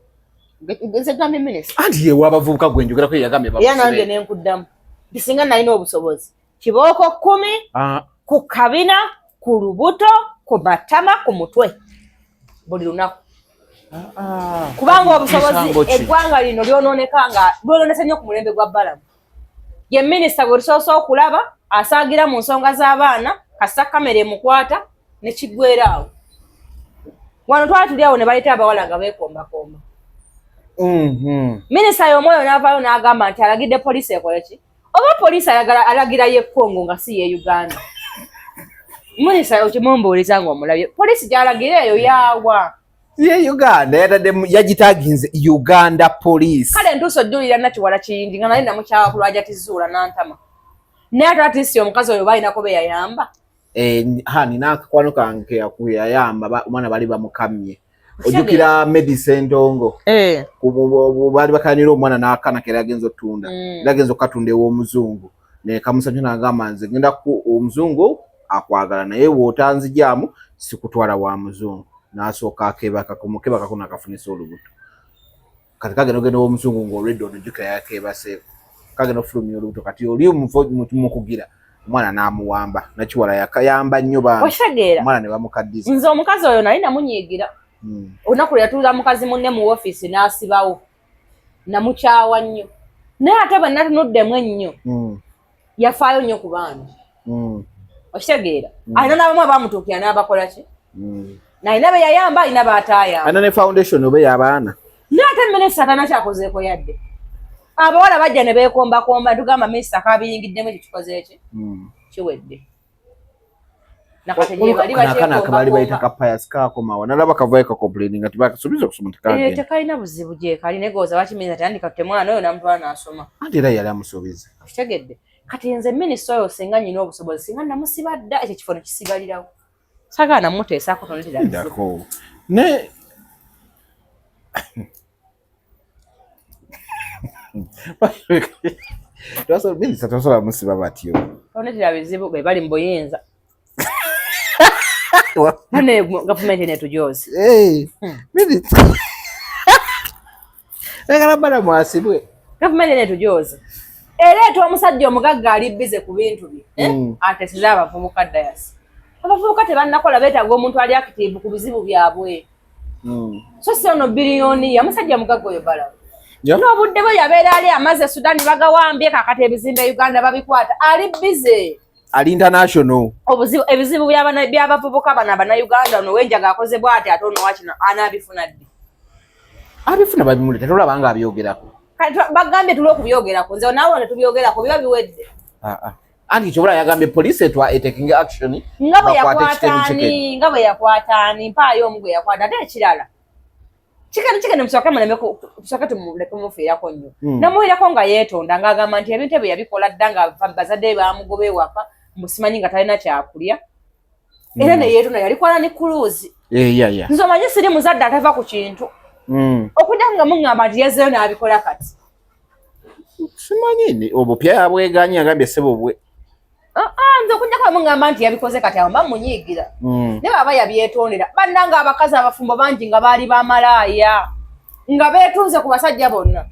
A: Nze gambye minisita.
B: Anti yewe abavubuka gwe njogerako yagambye
A: Era nange
B: bamusibe.
A: nenkuddamu nti singa nalina obusobozi, kibooko 10 ku kabina, ku lubuto, ku matama, ku mutwe, buli lunaku, kubanga obusobozi
B: Misango ki?
A: Eggwanga lino lyonooneka nga lyonoonese nnyo ku mulembe gwa Balamu. Ye minisita gwe tusoose okulaba asaagira mu nsonga z'abaana, kasita kamera emukwata ne kiggwera awo. Wano twali tuli awo ne baleeta abawala nga beekombakomba. Minisita y'omwoyo n'avaayo n'agamba nti alagidde poliisi ekole ki? Oba poliisi ayagala alagira ye Congo nga si ye Uganda? Minisita okimumbuuliza ng'omulabye, poliisi gy'alagira eyo yaawa?
B: Ye Uganda yatadde yagitaginze Uganda Police.
A: Kale ntuuse ojjulira Nakiwala kiyingi nga naye namukyawa ku lwajatizuula nantama, naye ate atisi omukazi oyo balinako be yayamba.
B: Eh, ha nina akakwano kange keyayamba omwana bali bamukamye. Ojjukira Medicine Ntongo?
A: Eh.
B: Baali bakanira omwana n'akana kera agenza otunda. Era agenza okukatunda ew'omuzungu nekamusanyusa n'agamba, nze ngenda ku omuzungu akwagala, naye bw'otanzijaamu sikutwala wa muzungu. N'asooka akebakako, mukebakako n'akafunisa olubuto. Kati kagenda ogenda ow'omuzungu ng'olwedde ono jjukira yakebaseeko, kagenda ofulumya olubuto. Kati oli mukugira omwana n'amuwamba. Nakiwala yakayamba nnyo bambi.
A: Okitegeera?
B: Omwana ne bamukaddiza.
A: Nze omukazi oyo nali namunyiigira olunaku lwe yatuuza mukazi munne mu ofiisi n'asibawo. Namukyawa nnyo, naye ate bwe natunuddemu ennyo, yafaayo nnyo ku baana. Okitegeera? Alina n'abamu abamutuukira n'abakola ki, nalina be yayamba, alina baataayamba.
B: Alina ne foundation oba ey'abaana.
A: Naye ate minisita talina kyakozeeko yadde. Abawala bajja ne beekombakomba, tugamba minisita kabiyingiddemu, ekyo kikoze eki kiwedde.
B: Nakati bayita kapayas kakomawa, nalaba kavayo kacomplaininga nti bakasuubiza okusoma tekagenda.
A: Eh, tekalina buzibu gyekali, naye goza bakimiriza teyandika temwana oyo namutwala n'asoma.
B: Anti era yali amusuubiza.
A: Okitegedde? Kati nze minisita oyo singa nyina obusobozi, singa namusiba dda, ekyo kifo nekisigalirawo. Sagala namuteesaako, tonetera
B: bizibu. Ne minisita tosobola musiba batyo.
A: Tonetera bizibu, be bali mu buyinza. Bane gavumenti netujozi.
B: Minisita ayagala Balamu asibwe.
A: Gavumenti netujozi. Ereeta omusajja omugagga ali bize ku bintu bye, eh? Ateseze abavubuka dayasi. Abavubuka tebannakola, beetaaga omuntu ali active ku bizibu byabwe. So si ono biliyoni ya musajja mugagga oyo Balamu. N'obudde bwe yabeera ali amaze Sudan bagawambye, kakati ebizimbe Uganda babikwata, ali bize.
B: Ali international.
A: Obuzibu ebizibu by'abavubuka bano abannayuganda, ono wenjaga akoze bw'ati, ate ono wakino anaabifuna ddi?
B: Abifuna babimuleta, tolaba nga abyogerako.
A: Kati bagambye tuli okubyogerako, nze naawe netubyogerako biba biwedde.
B: Ah, ah. Anti kyobola yagambye poliisi etwa etaking action.
A: Nga bwe yakwata ani, nga bwe yakwata ani, mpaayo omu gwe yakwata. Ate ekirala, kikene kikene, musooke muleme, tusooke tumuleke mufiirako nnyo. Namuwirako nga yeetonda ng'agamba nti ebintu ebyo yabikola dda nga bazadde be bamugoba ewaka, musimanyi nga talina kyakulya, era ne yeetonda yali kwana ne kuluuzi.
B: Eh.
A: Nze omanyi siri muzadde atava ku kintu okujja nga muŋŋamba nti yazzeyo n'abikola kati.
B: Simanyi obupya yabweganye, yagambye ssebo bwe
A: Ah, ah, nze okujjako bwe muŋŋamba nti yabikoze kati, awo mba munyiigira. Naye baba yabyetondera, bannanga abakazi abafumbo bangi nga baali bamalaaya nga beetunze ku basajja bonna,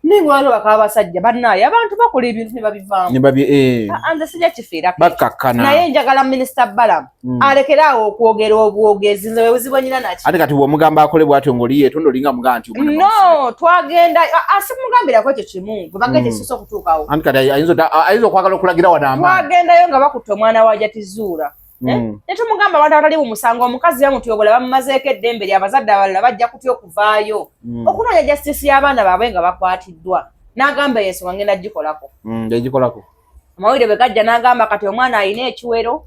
A: naye nga waliwo bakaba basajja bannaaye, abantu bakola ebintu ne babivaamu.
B: Ne babi
A: Ah, ah, nze sijja kifiirako.
B: Bakkakkana.
A: Naye njagala minisita Balamu alekere awo okwogera obwogezi, nze bwe buzibu nyina naki.
B: Ate kati bw'omugamba akole bw'atyo ng'oli yeetonda, olinga mugamba nti omwana
A: No, twagenda simugambirako ekyo kimu gwe bagenda ekisusa okutuukawo.
B: Anti kati ayinza okwagala okulagira wano amaanyi.
A: Twagendayo nga bakutte omwana wa Jatizuura. Eh? Ne tumugamba abantu abatali mu musango, omukazi bamutyobola, bamumazeeko eddembe lye, abazadde abalala bajja kutya okuvaayo okunoonya justice y'abaana baabwe nga bakwatiddwa. N'agamba ensonga ngenda gikolako.
B: Yagikolako.
A: Amawulire bwe gajja n'agamba kati omwana alina ekiwero,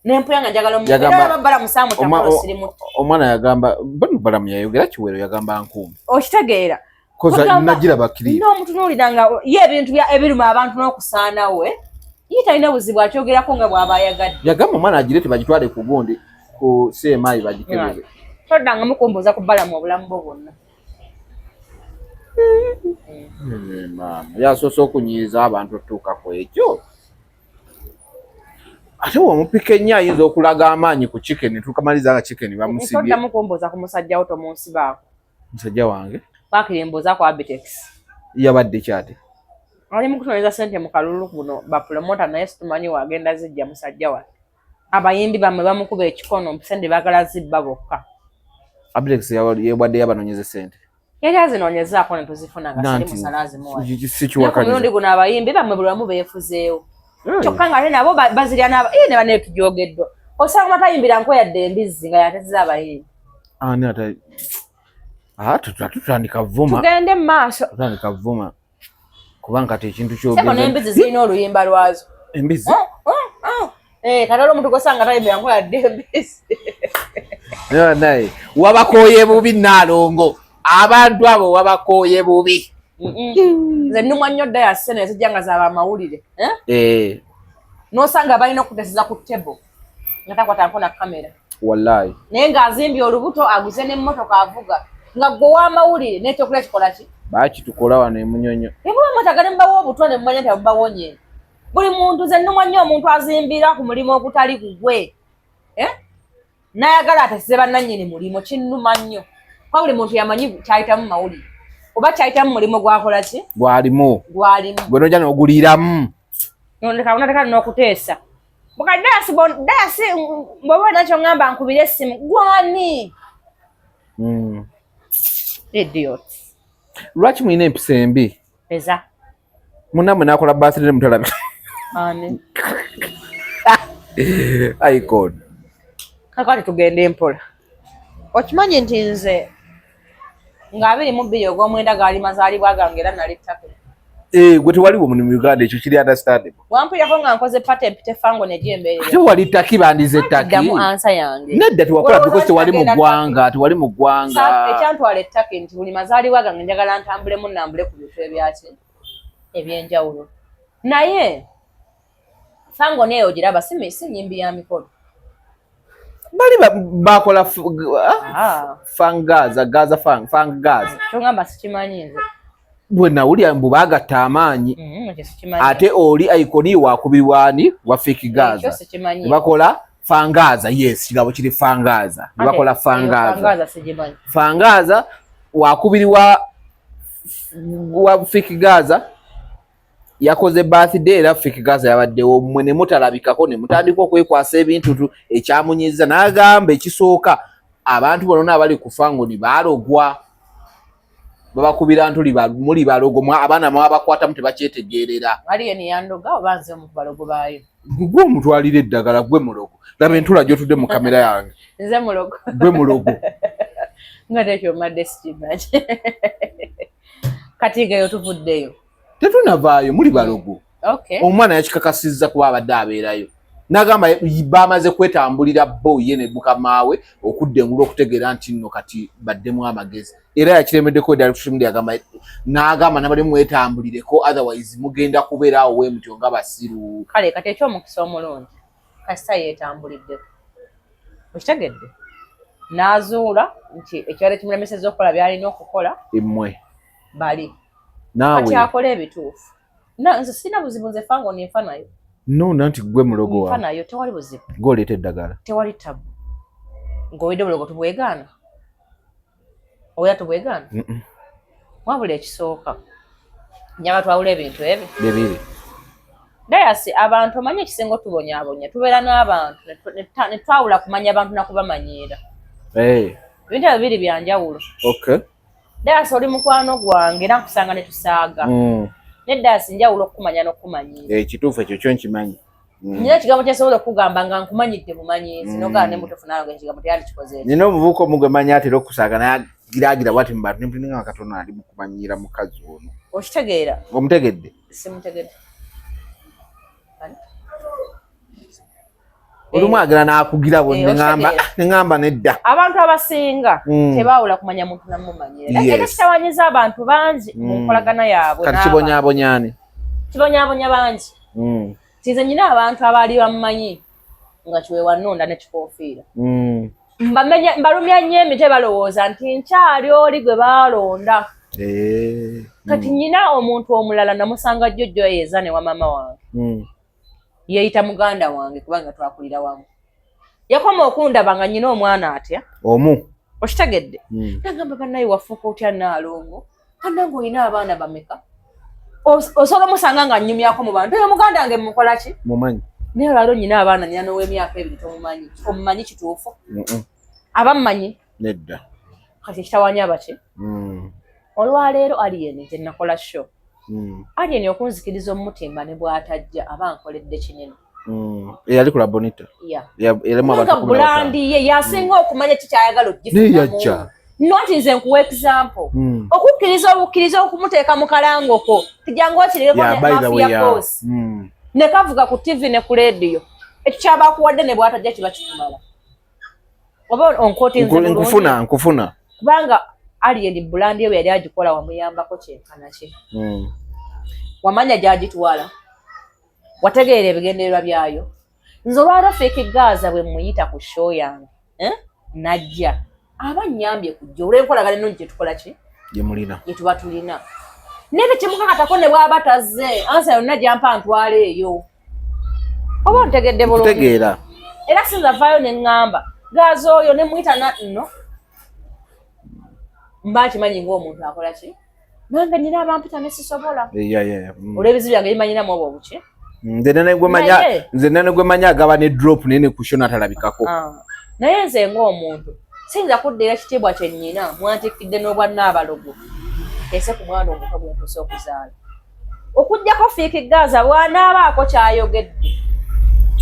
A: nempuya nga njagala Balamu saamutakolo sirimu.
B: Omwana yagamba bano Balamu yayogera kiwero, yagamba nkuumi.
A: Okitegeera?
B: Koza nagira bakiri.
A: N'omutunuulira nga ye ebintu ebiruma abantu n'okusaanawo, eh? Ye talina buzibu, akyogerako nga bw'aba ayagadde.
B: Yagamba omwana agire tebagitwale ku gundi ku CMI bagikebere.
A: Toddangamu kumbuuza ku Balamu obulamu bwo bwonna.
B: Maama yasoose okunyiiza abantu otuuka ku ekyo, ate womupika ennyo ayinza okulaga amaanyi ku chicken, tukamaliriza nga chicken bamusibye.
A: Toddamu kumbuuza ku musajja wo, tomunsibaako.
B: Musajja wange?
A: Waakiri mbuuza ku Abitex.
B: Yabadde kyate.
A: Ali mu kutoneza ssente mu kalulu kuno bapulomota, naye situmanyi wagenda zijja musajja wange. Abayimbi bammwe bamukuba ekikono, sente baagala zibba bokka.
B: Abitex yabadde yabanoonyeza sente.
A: Yali azinoonyezaako ne tuzifuna nga siri musala azimuwa.
B: Sikiwakaniza.
A: Ku mulundi guno abayimbi bammwe buli wamu beefuzeewo, kyokka nga ate nabo bazirya n'aba ne bane tujogeddwa, osanga batayimbira nko yadde embizzi nga yatezeza abayimbi.
B: Ani ate? Ah, tutandika vuma.
A: Tugende mu maaso.
B: Tutandika vuma kubanga kati ekintu
A: kyogeze n'embizzi zirina oluyimba lwazo.
B: Embizzi?
A: Oh. Eh, kati olwo omuntu gosanga tayimbira nko yadde embizzi.
B: Naye wabakooye bubi, Naalongo, abantu abo wabakooye bubi.
A: Nze nnumwa nnyo dda ya ssene ezijja nga zaba amawulire, eh?
B: Eh.
A: N'osanga balina okuteseza ku table nga takwata nko na kamera.
B: Wallahi.
A: Naye ng'azimbye olubuto, aguze n'emmotoka avuga, nga gwe ow'amawulire n'ekyokulya kikola ki?
B: Bakitukola wano emunyonyo.
A: Emuba mwetaaga ne mubawa obutwa ne mumanya nti abubawonye buli muntu. Nze nnumwa nnyo omuntu azimbira ku mulimu ogutali gugwe, eh? N'ayagala atesize bannannyini mulimu, kinnuma nnyo kuba buli muntu yamanyi kyayitamu mawulire oba kyayitamu mulimu gwakola ki.
B: Gwalimu.
A: Gwalimu.
B: Gwe nojja n'oguliiramu.
A: Nondeka n'okuteesa buka dayasi bw'oba olina ky'oŋŋamba nkubire essimu gwani. Idiot.
B: Lwaki mulina empisa embi?
A: Eza.
B: Munnammwe n'akola birthday ne mutalabika.
A: Ani? Nga 22 ogw'omwenda gaali mazaalibwa gange era nali Turkey.
B: Eh, gwe tewaliwo mu Uganda, ekyo kiri understandable.
A: Wampulirako nga nkoze party empite fango negyembeerera.
B: Ate wali Turkey, bandize Turkey.
A: Ddamu answer yange.
B: Nedda, tewakola because tewali mu ggwanga, tewali mu ggwanga.
A: Ekyantwala e Turkey nti buli mazaalibwa gange njagala ntambulemu nambule ku bintu ebyaki ebyenjawulo. Naye fango neeyo giraba si nyimbi ya mikolo.
B: Bali bakola fangaza gaza fangaza.
A: Kyongamba sikimanyi nze.
B: Bwe nawulira mbu baagatta amaanyi. Ate oli Icon wakubirwani wa Fik Gaza bakola fangaza. Yes, kigabo kiri fangaza, bakola fangaza. Fangaza wakubiri wa Fik Gaza yakoze birthday, era Fik Gaza yabaddewo, mmwe ne mutalabikako ne mutandika okwekwasa ebintu ekyamunyiza. N'agamba ekisooka abantu bonna abali ku Fangoni baalogwa, babakubira ntuli muli balogo, abaana mwabakwatamu tebakyetegeerera. Gwe omutwalira eddagala, gwe mulogo. Laba entula gyotudde mu kamera yange.
A: Nze mulogo?
B: Gwe mulogo.
A: Nga tekyomadde sikimanyi. Kati geyo tuvuddeyo.
B: Tetunavaayo, muli balogo. Omwana yakikakasizza kuba abadde abeerayo n'agamba bamaze kwetambulira bo ye ne mukamaawe okudda engulu okutegeera nti nno kati baddemu amagezi, era yakiremeddeko ddala social media, agamba n'agamba nabali mwetambulireko, otherwise mugenda kubeera awo we mutyo nga basiru.
A: Kale kati ekyomukisa omulungi kasita yeetambuliddeko, okitegedde, n'azuula nti ekibadde kimulemesezza okukola byalina okukola
B: emmwe
A: bali
B: naawe.
A: Kati akola ebituufu. Nze sirina buzibu, nze fango ninfa nayo.
B: No, nanti gwe mulogo.
A: Nfa nayo, tewali buzibu.
B: Gwoleeta eddagala.
A: Tewali tabu. Ng'owedde obulogo tubwegaana, oya tubwegaana. Wabula ekisooka njaba twawula ebintu ebyo
B: bibiri.
A: Dayasi, abantu omanyi ekisinga otubonyaabonya, tubeera n'abantu ne twawula kumanya abantu nakubamanyiira. Ebintu ebyo bibiri byanjawulo. Dayasi, oli mukwano gwange era nkusanga ne tusaaga. Ne Dayasi, njawulo okukumanya n'okukumanyiira.
B: Ekituufu ekyo kyo nkimanyi.
A: Nina ekigambo kyensobola okukugamba nga nkumanyidde bumanyiizi, nogaa ne mutuufu nange ekigambo teyandikikoze ekyo.
B: Nina omuvubuka omu gwe manyi atera okusaaga nagiraagira bwati mu bantu, nempulinga katono ali mu kumanyiira mukazi ono.
A: Okitegeera?
B: Omutegedde?
A: Simutegedde.
B: Olumu agera n'akugira bo neŋŋamba nedda.
A: Abantu abasinga tebaawula kumanya muntu namumanyira, era kitawanyiza abantu bangi mu nkolagana yaabwe.
B: Kati kibonyaabonyaani?
A: Kibonyaabonya bangi. Nze nyina abantu abaali bamumanyi nga kiwewa nnonda ne kikofiira. Mbalumya nnyo emitwe, balowooza nti nkyali oli gwe baalonda. Kati nyina omuntu omulala namusanga jjojjo yeeza ne wa maama wange. Yeeyita muganda wange kubanga twakulira wamu. Yakoma okundaba nga nyina omwana atya
B: omu.
A: Okitegedde? Nagamba, bannaye, wafuuka otya Naalongo? Kannange, olina abaana bameka? Osobola omusanga nga nnyumyako mu bantu, oyo muganda wange mukola ki?
B: Mumanyi.
A: Naye olwaliro nyina abaana, nyina n'ow'emyaka 2, tomumanyi. Omumanyi kituufu? Abammanyi?
B: Nedda.
A: Kati ekitawanya abaki olwaleero Alien gye nakola show, Alien okunzikiriza omutimba ne bw'atajja aba nkoledde kinene.
B: Eyali kula Bonita.
A: Kubanga brand ye yasinga okumanya kikyayagala
B: Naye yajja.
A: ogifunamu, not nze nkuwa example. Okukkiriza obukkiriza okumuteeka mu kalango ko tijjangu okireko
B: Yeah, by the way,
A: mafia
B: yeah.
A: boss ne kavuga ku TV ne ku radio, ekyo kyabakuwadde ne bw'atajja kiba kikumala. Oba onkotinze bulungi?
B: Nkufuna, nkufuna.
A: Kubanga Alien brand ye bwe yali agikola wamuyambako kyenkana ki? Wamanya gy'agitwala, wategeera ebigendererwa byayo. Nze olwaliro Fik Gaza bwe muyita ku show yange, eh? Najja aba nnyambye kujja olw'enkolagana ennungi gyetukola ki
B: Gye mulina.
A: Gye tuba tulina, naye tekimukakatako ne bw'aba tazze, answer yonna gyampa ntwala eyo. Oba ontegedde bulungi?
B: Nkutegeera.
A: Era sinza vaayo ne ŋŋamba Gaza oyo ne muyita na nno mba nkimanyi ng'omuntu akola ki, nange nyina abampita ne sisobola olw'ebizibu byange bimanyiramu obwo obuki.
B: Nze nene gwe manya nze nene gwe manya agaba ne drop nene ku show natalabikako.
A: Ah. Naye nze ng'omuntu siyinza kuddira kitiibwa kye nnyina mwantikkidde n'obwa nnaabalogo ese ku mwana omuto gwe ntuuse okuzaala, okuggyako Fik Gaza bw'anaabaako kyayogedde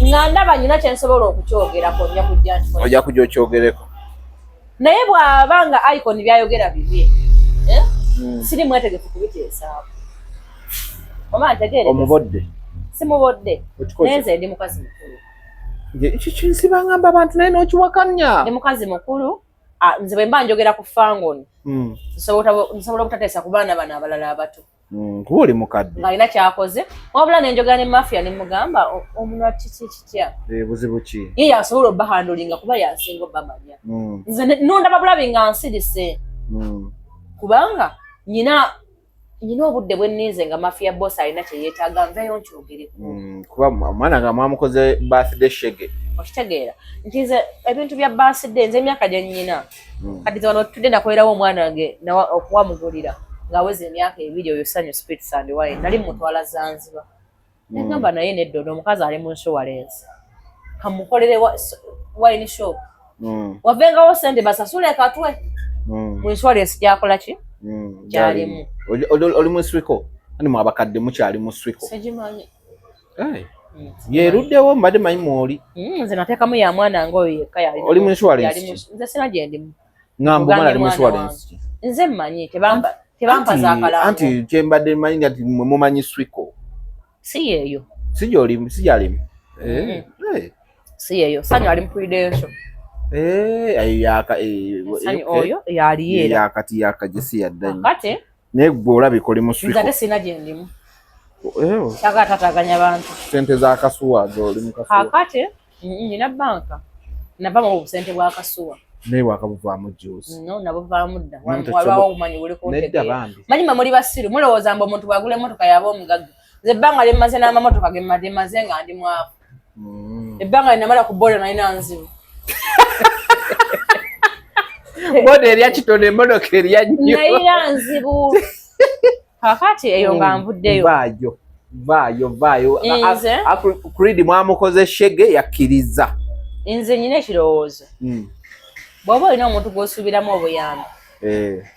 A: nga ndaba nyina kye nsobola okukyogerako, nja kujja nkikola.
B: Ojja kujja okyogereko.
A: Naye bw'aba nga Icon byayogera bibye, Siri mwetegefu kubiteesaako. Oba ntegeere.
B: Omubodde.
A: Simubodde. Naye nze ndi mukazi mukulu.
B: Ekyo ngamba abantu naye n'okiwakanya.
A: Ndi mukazi mukulu. Nze bwe mba njogera ku fangoni. Nsobola obutateesa ku baana bano abalala abato.
B: Kuba oli mukadde.
A: Ng'alina ky'akoze. Wabula ne njogera ne mafia ne mugamba omunwa kiki kitya.
B: Buzibu ki?
A: Ye yasobola obbahandulinga kuba yasinga obbamanya. Nze nondaba bulabi nga nsirise. Kubanga nyina obudde bwe nninze nga mafia boss alina kye yeetaaga nveeyo nkyogereko.
B: Kuba omwana nga mwamukoze birthday shege.
A: Okitegeera nti nze ebintu bya birthday nze emyaka gye nnyina. Kati nze wano tudde nakolerawo omwana wange okuwamugulira ng'aweza emyaka 2 oyo Sanyu Spirits and Wine nali mutwala Zanzibar. Nagamba naye nedda ono omukazi ali mu insurance. Kamukolere wine shop. Wavengawo ssente basasule katwe. Mu insurance gyakola ki? Gyalimu.
B: Oli mu Swiko? Ani mu abakadde mukyali mu Swiko?
A: Sigimanyi.
B: Yeruddewo mbadde manyi mwoli.
A: Nze nateekamu ya mwana ng'oyo yekka yali.
B: Oli mu insurance ki?
A: Nze sina gye ndimu.
B: Ngamba omwana ali mu insurance ki?
A: Nze mmanyi tebampa zaakalango.
B: Anti kye mbadde mmanyi nti mmwe mumanyi Swiko.
A: Si yeeyo.
B: Si gy'olimu, si gy'alimu.
A: Si yeeyo. Sanyu ali mu Prudential. Sanyu oyo yali era.
B: Yakati yakagye si yadda nnyo.
A: Kati
B: naye gwe olabika oli mu Swiko.
A: Nze ate sina gye ndimu. Kyagala taataaganya bantu.
B: Ssente za Kasuwa z'oli mu Kasuwa.
A: Kaakati nina banka. Nava mu busente bwa Kasuwa.
B: Naye wakabuvaamu juice.
A: No, nabuvaamu dda. Walwawo obumanyi buli kuntegeera.
B: Nedda bambi.
A: Manyi mwe muli basiru mulowooza mbu omuntu bw'agula emmotoka yaba omugagga. Nze ebbanga lye mmaze n'amamotoka ge mmadde maze nga ndi mwavu. Ebbanga lye namala ku boda nalina nzibu.
B: Boda erya kitono emmotoka erya nnyo.
A: Nalina nzibu. Kaakati eyo nga nvuddeyo.
B: Vaayo. Creed mwamukoze shege yakkiriza.
A: Nze nnyina ekirowoozo. Bw'oba olina omuntu gw'osuubiramu obuyambi.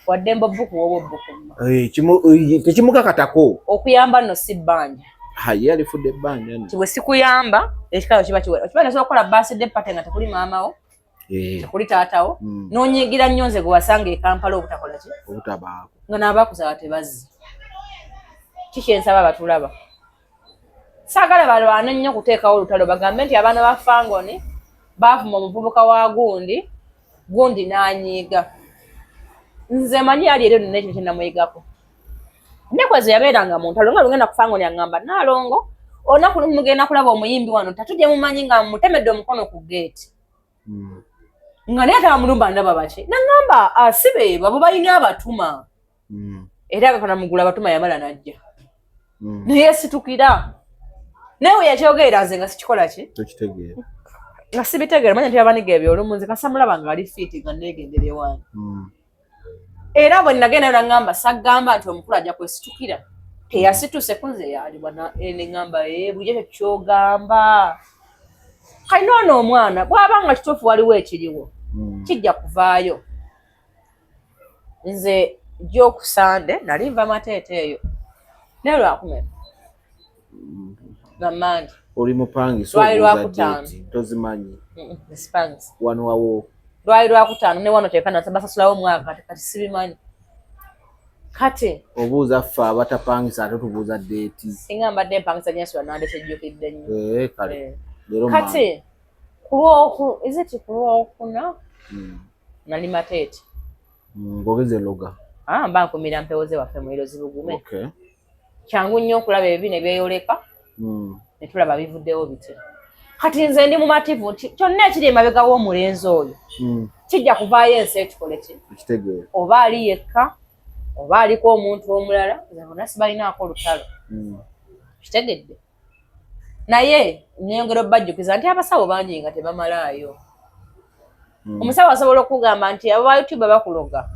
A: Wadde mba obbuku oba obbukumma.
B: Tekimukakatako.
A: Okuyamba nno si bbanja.
B: Ye alifudde ebbanja nno.
A: Nti bwe sikuyamba ekikalo kiba kiwera. Okimanyi osobola okukola birthday party nga tekuli maama wo, tekuli taata wo, n'onyiigira nnyo nze gwe wasanga e Kampala obutakola ki?
B: Obutabaako.
A: Nga n'abaakusaba tebazze. Kiki ensaba abatulaba? Saagala balwane nnyo kuteekawo olutalo bagambe nti abaana ba Fangoni baavuma omuvubuka wa gundi, gundi n'anyiiga. Nze manyi yali era nina ekintu kye namuyigako. Ennaku ezo yabeeranga mu ntalo nga lugenda ku Fangoni aŋŋamba Nnaalongo olunaku lumu mugenda kulaba omuyimbi wano tatujje mumanyi nga mutemedde omukono ku geeti. Nga naye ate abamulumba ndaba baki? N'aŋŋamba si beebo abo balina abatuma. Era agakana mugulu abatuma yamala n'ajja. Naye situkira. Naye we yakyogerera nze nga sikikola ki?
B: Tokitegeera.
A: Nga sibitegeera manya nti abaniga ebyo olumu nze kasamulaba nga ali fiiti nga neegendera ewange. Era bwe nagendayo n'aŋŋamba saggamba nti omukulu ajja kwesitukira. Teyasituse ku nze yaliwa ne ŋŋamba bulijjo ekyo ky'ogamba. Kati n'ono omwana bw'aba nga kituufu waliwo ekiriwo kijja kuvaayo. Nze gy'okusande nali nva Mateete eyo naye lwakumeka Mande.
B: Oli mupangisa
A: Lwali lwakutaano.
B: Tozimanyi.
A: Sipangisa.
B: Wano wawo.
A: Lwali lwakutaano ne wano kyekka basasulawo omwaka kati sibimanyi. Kati
B: obuuza ffe abatapangisa ate tubuuza date.
A: Singa mbadde mpangisa nyasula nande kyejjukidde nnyo.
B: Kale.
A: Kati ku lwokuna nali Mateete.
B: Ng'ogeze loga.
A: Mba nkumira mpewo ze waffe muliro zibugume. Kyangu nnyo okulaba ebibi ne byeyoleka. Ne tulaba bivuddewo bitya. Kati nze ndi mumativu nti kyonna ekiri emabega w'omulenzi oyo kijja kuvaayo ensi ekikole ki?
B: Ekitegeera.
A: Oba ali yekka oba aliko omuntu omulala nze bonna sibalinaako olutalo. Kitegedde. Naye nnyongera obbajjukiza nti abasawo bangi nga tebamalaayo. Omusawo asobola okugamba nti abo ba YouTube bakuloga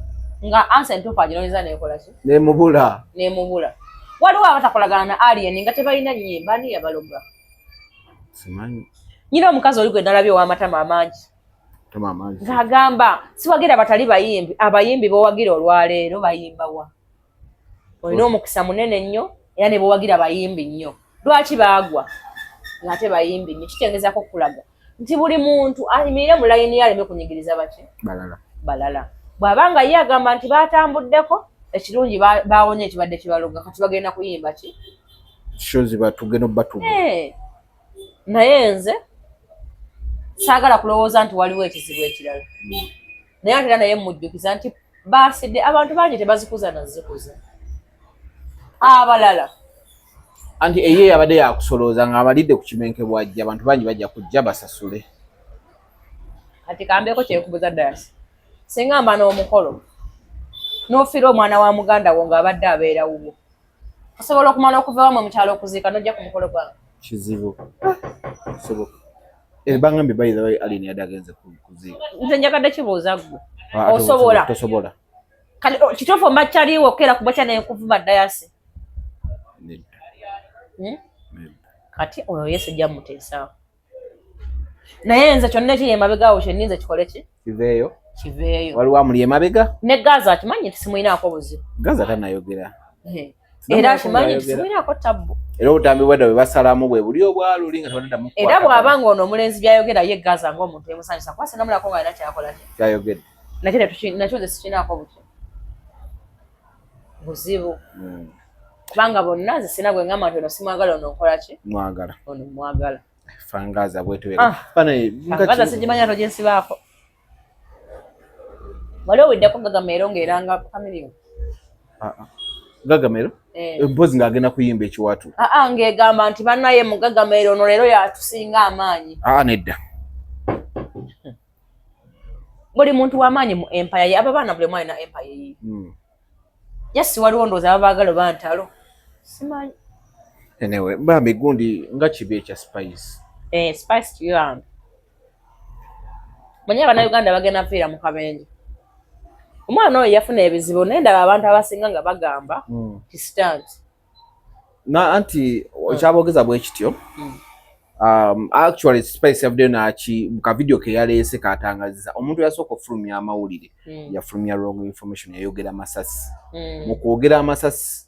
A: nga ansa entuufu aginoonyeza n'ekola ki?
B: N'emubula.
A: N'emubula. Waliwo abatakolagana na alien nga tebalina nnyimba ani yabaloga?
B: Simanyi.
A: Nyina omukazi oli gwe nalabye ow'amatama amangi. Ng'agamba siwagira batali bayimbi, abayimbi b'owagira olwaleero bayimba wa? Olina omukisa munene nnyo era ne b'owagira bayimbi nnyo. Lwaki baagwa ng'ate bayimbi nnyo? Kitengezaako okulaga nti buli muntu ayimirire mu layini ye aleme kunyigiriza baki?
B: Balala.
A: Balala. Bw'aba nga ye agamba nti baatambuddeko Ekirungi bawonye ekibadde kibaloga, kati bagenda kuyimba ki?
B: Shows batugenda obatuga.
A: Eh. Naye nze saagala kulowooza nti waliwo ekizibu ekirala. Naye ate era naye mujjukiza nti baasidde abantu bangi tebazikuza nazikuza. Abalala.
B: Anti eye yabadde yakusolooza ng'abalidde ku kimenke bw'ajja, abantu bangi bajja kujja basasule.
A: Kati kambeeko kyenkubuza Dayasi. Singa mba n'omukolo n'ofiira omwana wa muganda wo ng'abadde abeera wuwo, osobola okumala okuva wamwe mu kyalo okuziika n'ojja ku mukolo gwange?
B: Kizibu. Kisoboka. Eh, bangambye by the way Alien yadde agenze kuziika.
A: Nze njagadde kibuuza ggwe.
B: Ah,
A: Osobola?
B: Tosobola.
A: Kale oh, kituufu omba kyaliwo okera kubakya nenkuvuma Dayasi.
B: Nedda.
A: Hmm?
B: Nedda.
A: Kati oyo ye sijja muteesaawo. Naye nze kyonna ekiri emabega awo kyenninze kikole ki?
B: Kiveeyo.
A: Kiveeyo.
B: Waliwo amuli emabega?
A: Ne Gaza akimanyi nti simulinaako buzibu.
B: Gaza tanayogera.
A: Eh. Era akimanyi nti simulinaako tabbu.
B: Era obutambi bwedda bwe basalamu bwe buli obwaluli nga tebaddamu
A: kukwata. Era bw'aba ng'ono omulenzi by'ayogera ye Gaza ng'omuntu emusanyusa kuba sinamulako ng'alina kyakola ki?
B: Kyayogedde.
A: Nakyo nakyo nze sikinaako buki buzibu. Kubanga bonna nze sina gwe ngamba nti ono simwagala ono nkola ki?
B: Mwagala.
A: Ono mwagala.
B: Fangaza bwetyo.
A: Ah. Fangaza sigimanya toginsibaako. Wali owuliddeko Gagamero ng'eranga Chameleone?
B: Ah, ah. Gagamero?
A: Eh.
B: Mpozi ng'agenda kuyimba ekiwatu.
A: Ah, ah, ng'egamba nti bannaye mu Gagamero ono leero yatusinga amaanyi.
B: Ah, nedda.
A: Buli muntu w'amaanyi mu empire ye, abo abaana buli omu alina empire ye. Yes, waliwo ndowooza ababaagala oba ntalo. Simanyi.
B: Anyway, bambi gundi nga kibi ekya Spice.
A: Eh, Spice kiyambi. Manyi Abannayuganda bagenda kufiira mu kabenje. Omwana oyo yafuna ebizibu naye ndaba abantu abasinga nga bagamba ti stunt.
B: Na anti okyabogeza bwe kityo. Actually Spice yavuddeyo n'aki mu ka video ke yaleese katangaziza omuntu yasooka okufulumya amawulire yafulumya wrong information, yayogera masasi. Mu kwogera amasasi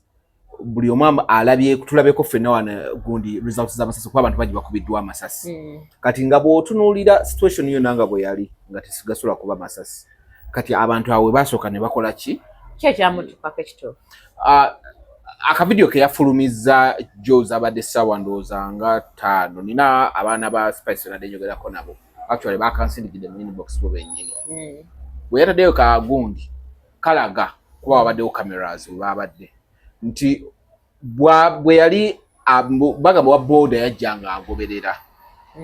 B: buli omu alabye, tulabeko ffenna wano gundi results z'amasasi kuba abantu bangi bakubiddwa amasasi. Kati nga bw'otunuulira situation yonna nga bwe yali nga tesigasobola kuba masasi. Kati abantu awo we basooka ne bakola ki?
A: Ki ekyamutukako ekituufu?
B: Akavidiyo ke yafulumizza Joe abadde ssaawa ndowooza nga 5. Nina abaana ba Spice nadde njogerako nabo. Actually bakansindikidde mu inbox bo bennyini. Bwe yataddeyo ka gundi kalaga kuba wabaddewo cameras we baabadde nti bwe yali bagamba wa boda yajja ng'agoberera.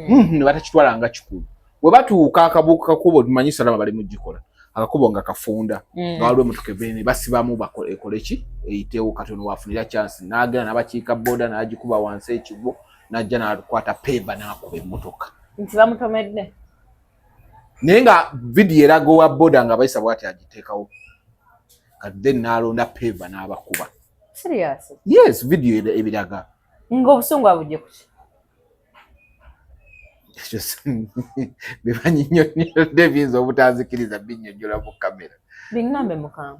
B: Ne batakitwala nga kikulu. Bwe batuuka akakubo tumanyi Salama bali mugikola. Akakubo nga kafunda. Nga waliwo emmotoka eva ne basibamu ekole ki? Eyitewo katono wafunira chance. N'agenda n'abakiika boda n'agikuba wansi ekigwo n'ajja n'akwata paver n'akuba emmotoka.
A: Nti bamutomedde.
B: Naye nga video eraga owa boda nga bayisa bw'ati agiteekawo. Kati then n'alonda paver n'abakuba.
A: Serious?
B: Yes, video ebiraga.
A: Ng'obusungu abujje ku ki?
B: Ekyo bibanyinyonnyodde biyinza obutanzikiriza binnyonnyola mu kamera.
A: Biŋŋambe mukama.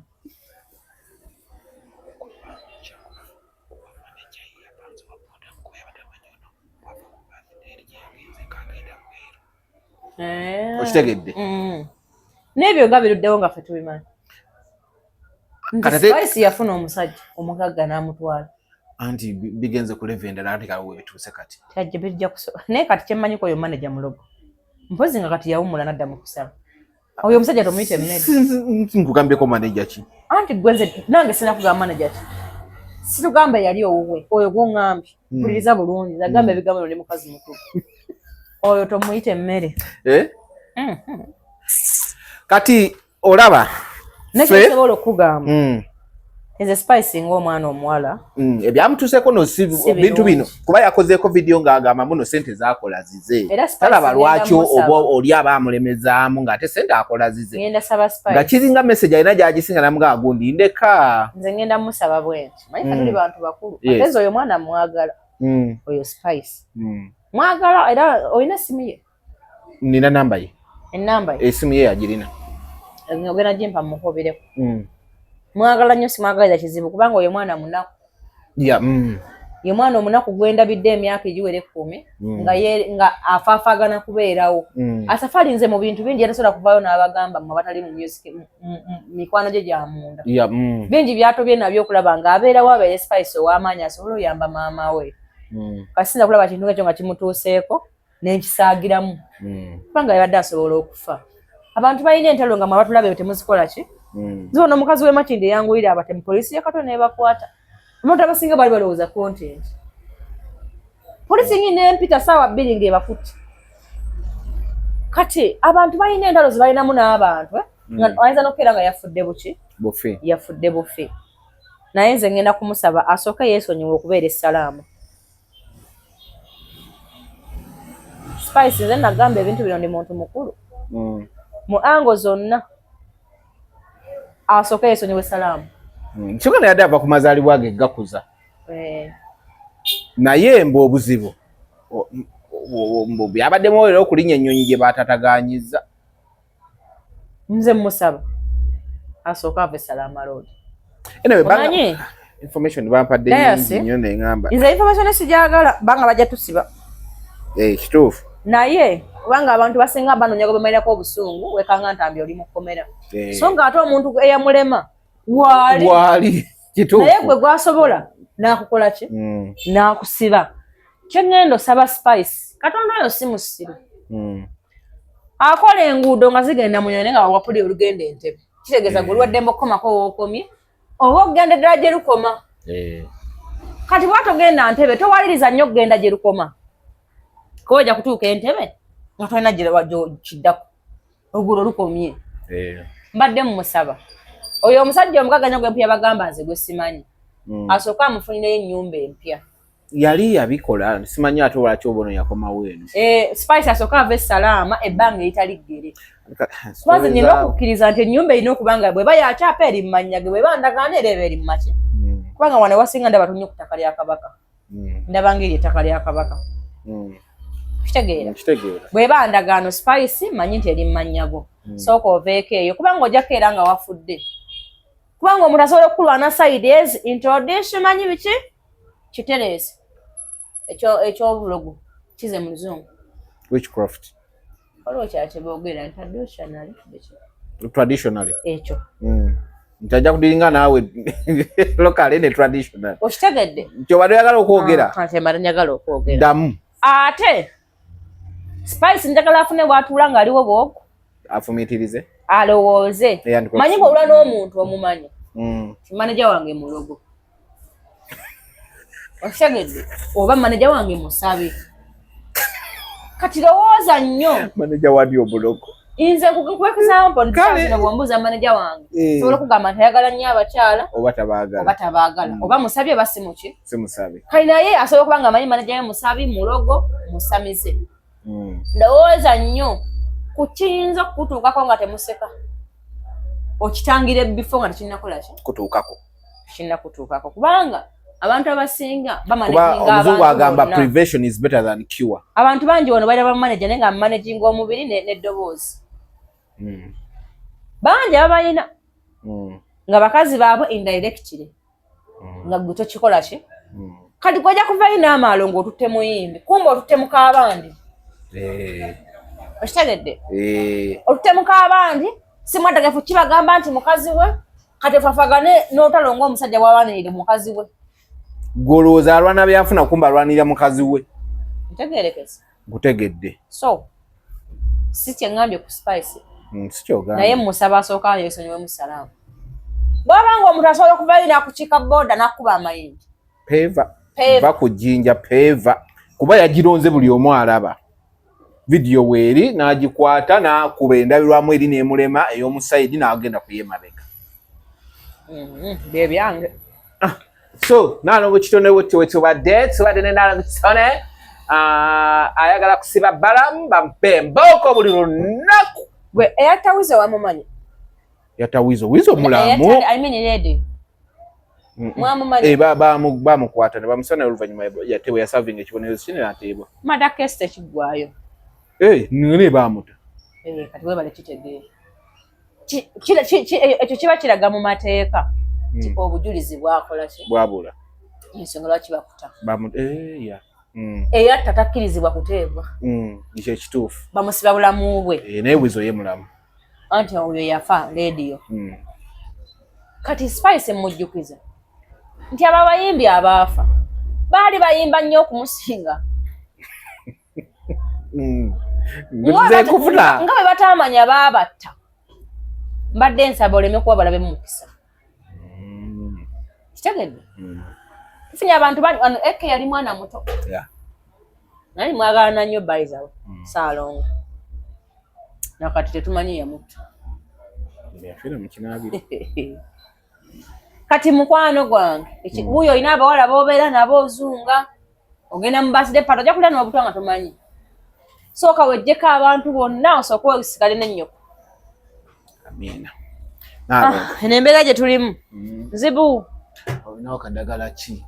B: Okitegedde?
A: N'ebyo nga biruddewo nga ffe tubimanyi. Spice yafuna omusajja omugagga n'amutwala.
B: Anti bigenze ku level endala ate kawe bituuse kati.
A: Kyajja bijja kusoba. Naye kati kyemmanyi ko oyo manager mulogo. Mpozi nga kati yawummula n'adda mu kusaba. Oyo omusajja tomuyita emmere.
B: Nkugambyeko manager ki?
A: Anti gwe nze nange sinakugamba manager ki. Situgamba yali owuwe oyo gw'oŋŋambye. Mpuliriza bulungi nagamba ebigambo bino ndi mukazi mukulu. Oyo tomuyita emmere.
B: Eh? Kati olaba
A: nekyosobola okugamba nze Spice ng'omwana omuwala
B: ebyamutuuseeko no si bintu bino kuba yakozeeko video ng'agamba muno sente zaakola zize talaba lwaki oba oli aba amulemezaamu ng'ate sente akola zize nga kiringa message alina gy'agisinga namugamba gundi ndeka
A: nze ngenda musaba bwenti manyi katuli bantu bakulu ate nze oyo mwana mwagala oyo Spice mwagala era olina essimu ye?
B: Nina namba ye.
A: Enamba ye?
B: Esimu ye yagirina.
A: Ogenda gimpa mukubireko. Mwagala nnyo simwagaliza kizibu kubanga oyo mwana munaku. Ye mwana omunaku gwendabidde emyaka egiwera 10 nga ye nga afaafagana kubeerawo. Asafari nze mu bintu bingi yatasobola kuvaayo n'abagamba mmwe abatali mu music mikwano gye gya munda. Bingi byatobye nabyo okulaba ng'abeerawo abeere Spice ow'amaanyi asobole oyamba maama we. Kasinza kulaba kintu ekyo nga kimutuuseeko nenkisaagiramu kubanga yabadde asobola okufa. Abantu balina entalo nga mwe abatulaba temuzikola ki? Zibona omukazi w'e Makindye eyanguyira abatemu poliisi ya Katwe n'ebakwata. Abantu abasinga bali balowooza content. Poliisi nyina empita saawa 2 ng'ebakutte. Kati abantu balina entalo ze balinamu n'abantu nga ayinza n'okukeera nga yafudde buki?
B: Bufi.
A: Yafudde bufi. Naye nze ngenda kumusaba asooke yeesonyiwe okubeera essalaamu. Spice nze nagamba ebintu bino ndi muntu mukulu. Mu ango zonna asooke yeesonyiwe salaamu.
B: Kyokka naye ava ku mazaalibwa ge gakuza. Naye mbu obuzibu byabaddemu era okulinnya ennyonyi gye baatatagaanyizza.
A: Nze mmusaba asooke ave Salaama Road.
B: Anyway, information bampadde nyingi nnyo ne ŋŋamba.
A: Nze information sijagala banga bajja tusiba.
B: Kituufu.
A: Naye kubanga abantu basinga banoonya gwe bamalirako obusungu wekanga Ntambi oli mu kkomera. So ng'ate omuntu eyamulema waali.
B: Waali. Kituufu.
A: Naye gwe gwasobola n'akukola ki? N'akusiba. Kye ŋŋenda osaba Spice, Katonda oyo si musiru. Akola enguudo nga zigenda mu nnyonyi nga wapuli olugenda Entebbe. Kitegeeza gwe olwaddembe okukomako w'okomye oba okugenda eddala gye lukoma. Kati bw'atogenda Ntebe towaliriza nnyo okugenda gye lukoma. Kuba ojja kutuuka Entebbe nga tolina kiddako. Oluguudo lukomye. Mbadde mmusaba. Oyo omusajja omugagga nnyo gwe mpya bagamba nze gwe simanyi. Asooke amufunireyo ennyumba empya.
B: Yali yabikola simanyi ate lwaki obono yakomawo eno.
A: Spice asooke ave Salaama ebbanga eritali ggere. Kubanze nina okukkiriza nti ennyumba erina okuba nga bw'eba yakyapa eri mu mannya ge, bw'eba ndagaano era eba eri mu maki. Kubanga wano ewasinga ndaba tunnyo ku ttaka lya Kabaka. Ndaba ng'eri ettaka lya Kabaka. Kitegeera. Bw'eba ndagaano Spice manyi nti eri mu mannya go. Sooka oveeko eyo kubanga ojja kukeera nga wafudde. Kubanga omuntu asobola okukulwana side ezi introduce manyi biki? Kitereeze. Ekyobulogo kize mu Luzungu.
B: Witchcraft.
A: Waliwo kyakye boogera traditionally.
B: Traditionally.
A: Ekyo.
B: Nti ajja kudiringa naawe locally ne traditional.
A: Okitegedde?
B: Nti obadde oyagala okwogera.
A: Ate mbadde njagala okwogera.
B: Ddamu.
A: Ate Spice njagala afune bw'atuula ng'aliwo bw'ogwo.
B: Afumiitirize.
A: Alowooze. Manyi bw'olwa n'omuntu omumanyi. Ti manager wange mulogo. Okitegedde? Oba manager wange musabi. Kati lowooza nnyo.
B: Manager wadi obulogo.
A: Nze nkuwa example nti bw'ombuuza manager wange. Nsobola okugamba nti ayagala nnyo abakyala.
B: Oba tabaagala.
A: Oba tabaagala. Oba musabi oba si muki?
B: Si musabi.
A: Kale naye asobola okuba nga amanyi manager we musabi, mulogo, musamize. Ndowooza nnyo ku kiyinza okukutuukako nga temuseka. Okitangira ebifo nga tekinnakola ki?
B: Kutuukako.
A: Tekinnakutuukako kubanga abantu abasinga
B: bamanaginga abantu agamba prevention is better than cure.
A: Abantu bangi wano balina bamanager naye nga managinga omubiri n'eddoboozi. Bangi ababalina nga bakazi baabwe indirectly. Nga gwe tokikola ki? Kati gw'ojja kuvayo n'amaalo ng'otutte muyimbi, kumbe otutte mukaabandi. Okitegedde? Otutte mukaabandi, si mwetegefu kibagamba nti mukazi we, kati ofafagane n'olutalo ng'omusajja bw'alwanirira mukazi we.
B: Gwe olowooza alwana byanfuna kumbe alwanirira mukazi we.
A: Ntegeerekese.
B: Nkutegedde.
A: So, si kye ŋŋambye ku Spice.
B: Si ky'ogambye.
A: Naye mmusaba asooke yeesonyiwemu Salaamu. Bw'aba ng'omuntu asobola okuvaayo n'akukiika booda n'akukuba amayinja.
B: Peva. Va ku jjinja peva. Kuba yagironze buli omu alaba. Vidiyo weeri n'agikwata n'akuba endabirwamu eri n'emulema ey'omusayidi n'agenda ku y'emabega.
A: Bye byange.
B: So, Nalongo Kitone wetubadde tubadde ne Nalongo Kitone ayagala kusiba Balamu bampe embooko buli lunaku.
A: Gwe eyatawizo wamumanyi?
B: Yatawizo wizo mulamu.
A: I mean lady. Mwamumanyi?
B: Bamukwata ne bamusana oluvannyuma yateebwa yasavinga ekibonerezo kino n'ateebwa.
A: Mada case tekiggwaayo.
B: Ne baamuta.
A: Kati weebale kitegeera. Ekyo kiba kiraga mu mateeka obujulizi bwakola ki?
B: Bwabula.
A: Ensonga lwaki bakuta?
B: Eh.
A: Eyatta takkirizibwa kuteebwa.
B: Ekyo ekituufu.
A: Bamusiba bulamu bwe.
B: Eh, naye Wizo ye mulamu.
A: Anti oyo yafa leediyo. Kati Spice mujjukiza nti abo abayimbi abaafa baali bayimba nnyo okumusinga.
B: Nga
A: nga bwe bataamanya baabatta. Mbadde nsaba oleme kuba balabe mukisa. Kitegedde? Tufunye abantu bangi wano. Eke yali mwana muto. Nali mwagalana nnyo bayizawe. Saalongo. Nakati tetumanyi yamutta.
B: Yafiira mu kinaabiro.
A: Kati mukwano gwange, wuuyo olina abawala b'obeera nabo ozunga, ogenda mu birthday party ojja kulya n'obutwa nga tomanyi. Sooka weggyeko abantu bonna osooke osigale n'ennyoko.
B: Amiina.
A: Ah, eno embeera gye tulimu nzibu.
B: Olinawo kadagala ki?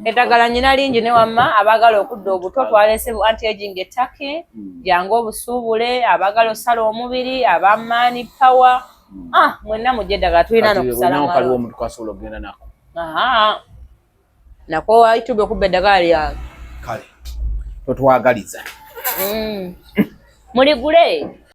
A: Eddagala nyina lingi ne wamma abaagala okudda obuto twalese bu anti aging ettake, jangu obusuubule, abaagala osala omubiri, aba man power. Ah, mwenna mujje eddagala tulina n'okusala
B: Olinawo kaliwo
A: amalo.
B: omuntu kasobola okugenda nako?
A: Aha. Nako YouTube okubba eddagala lyange.
B: Kale totwagaliza.
A: Muligule.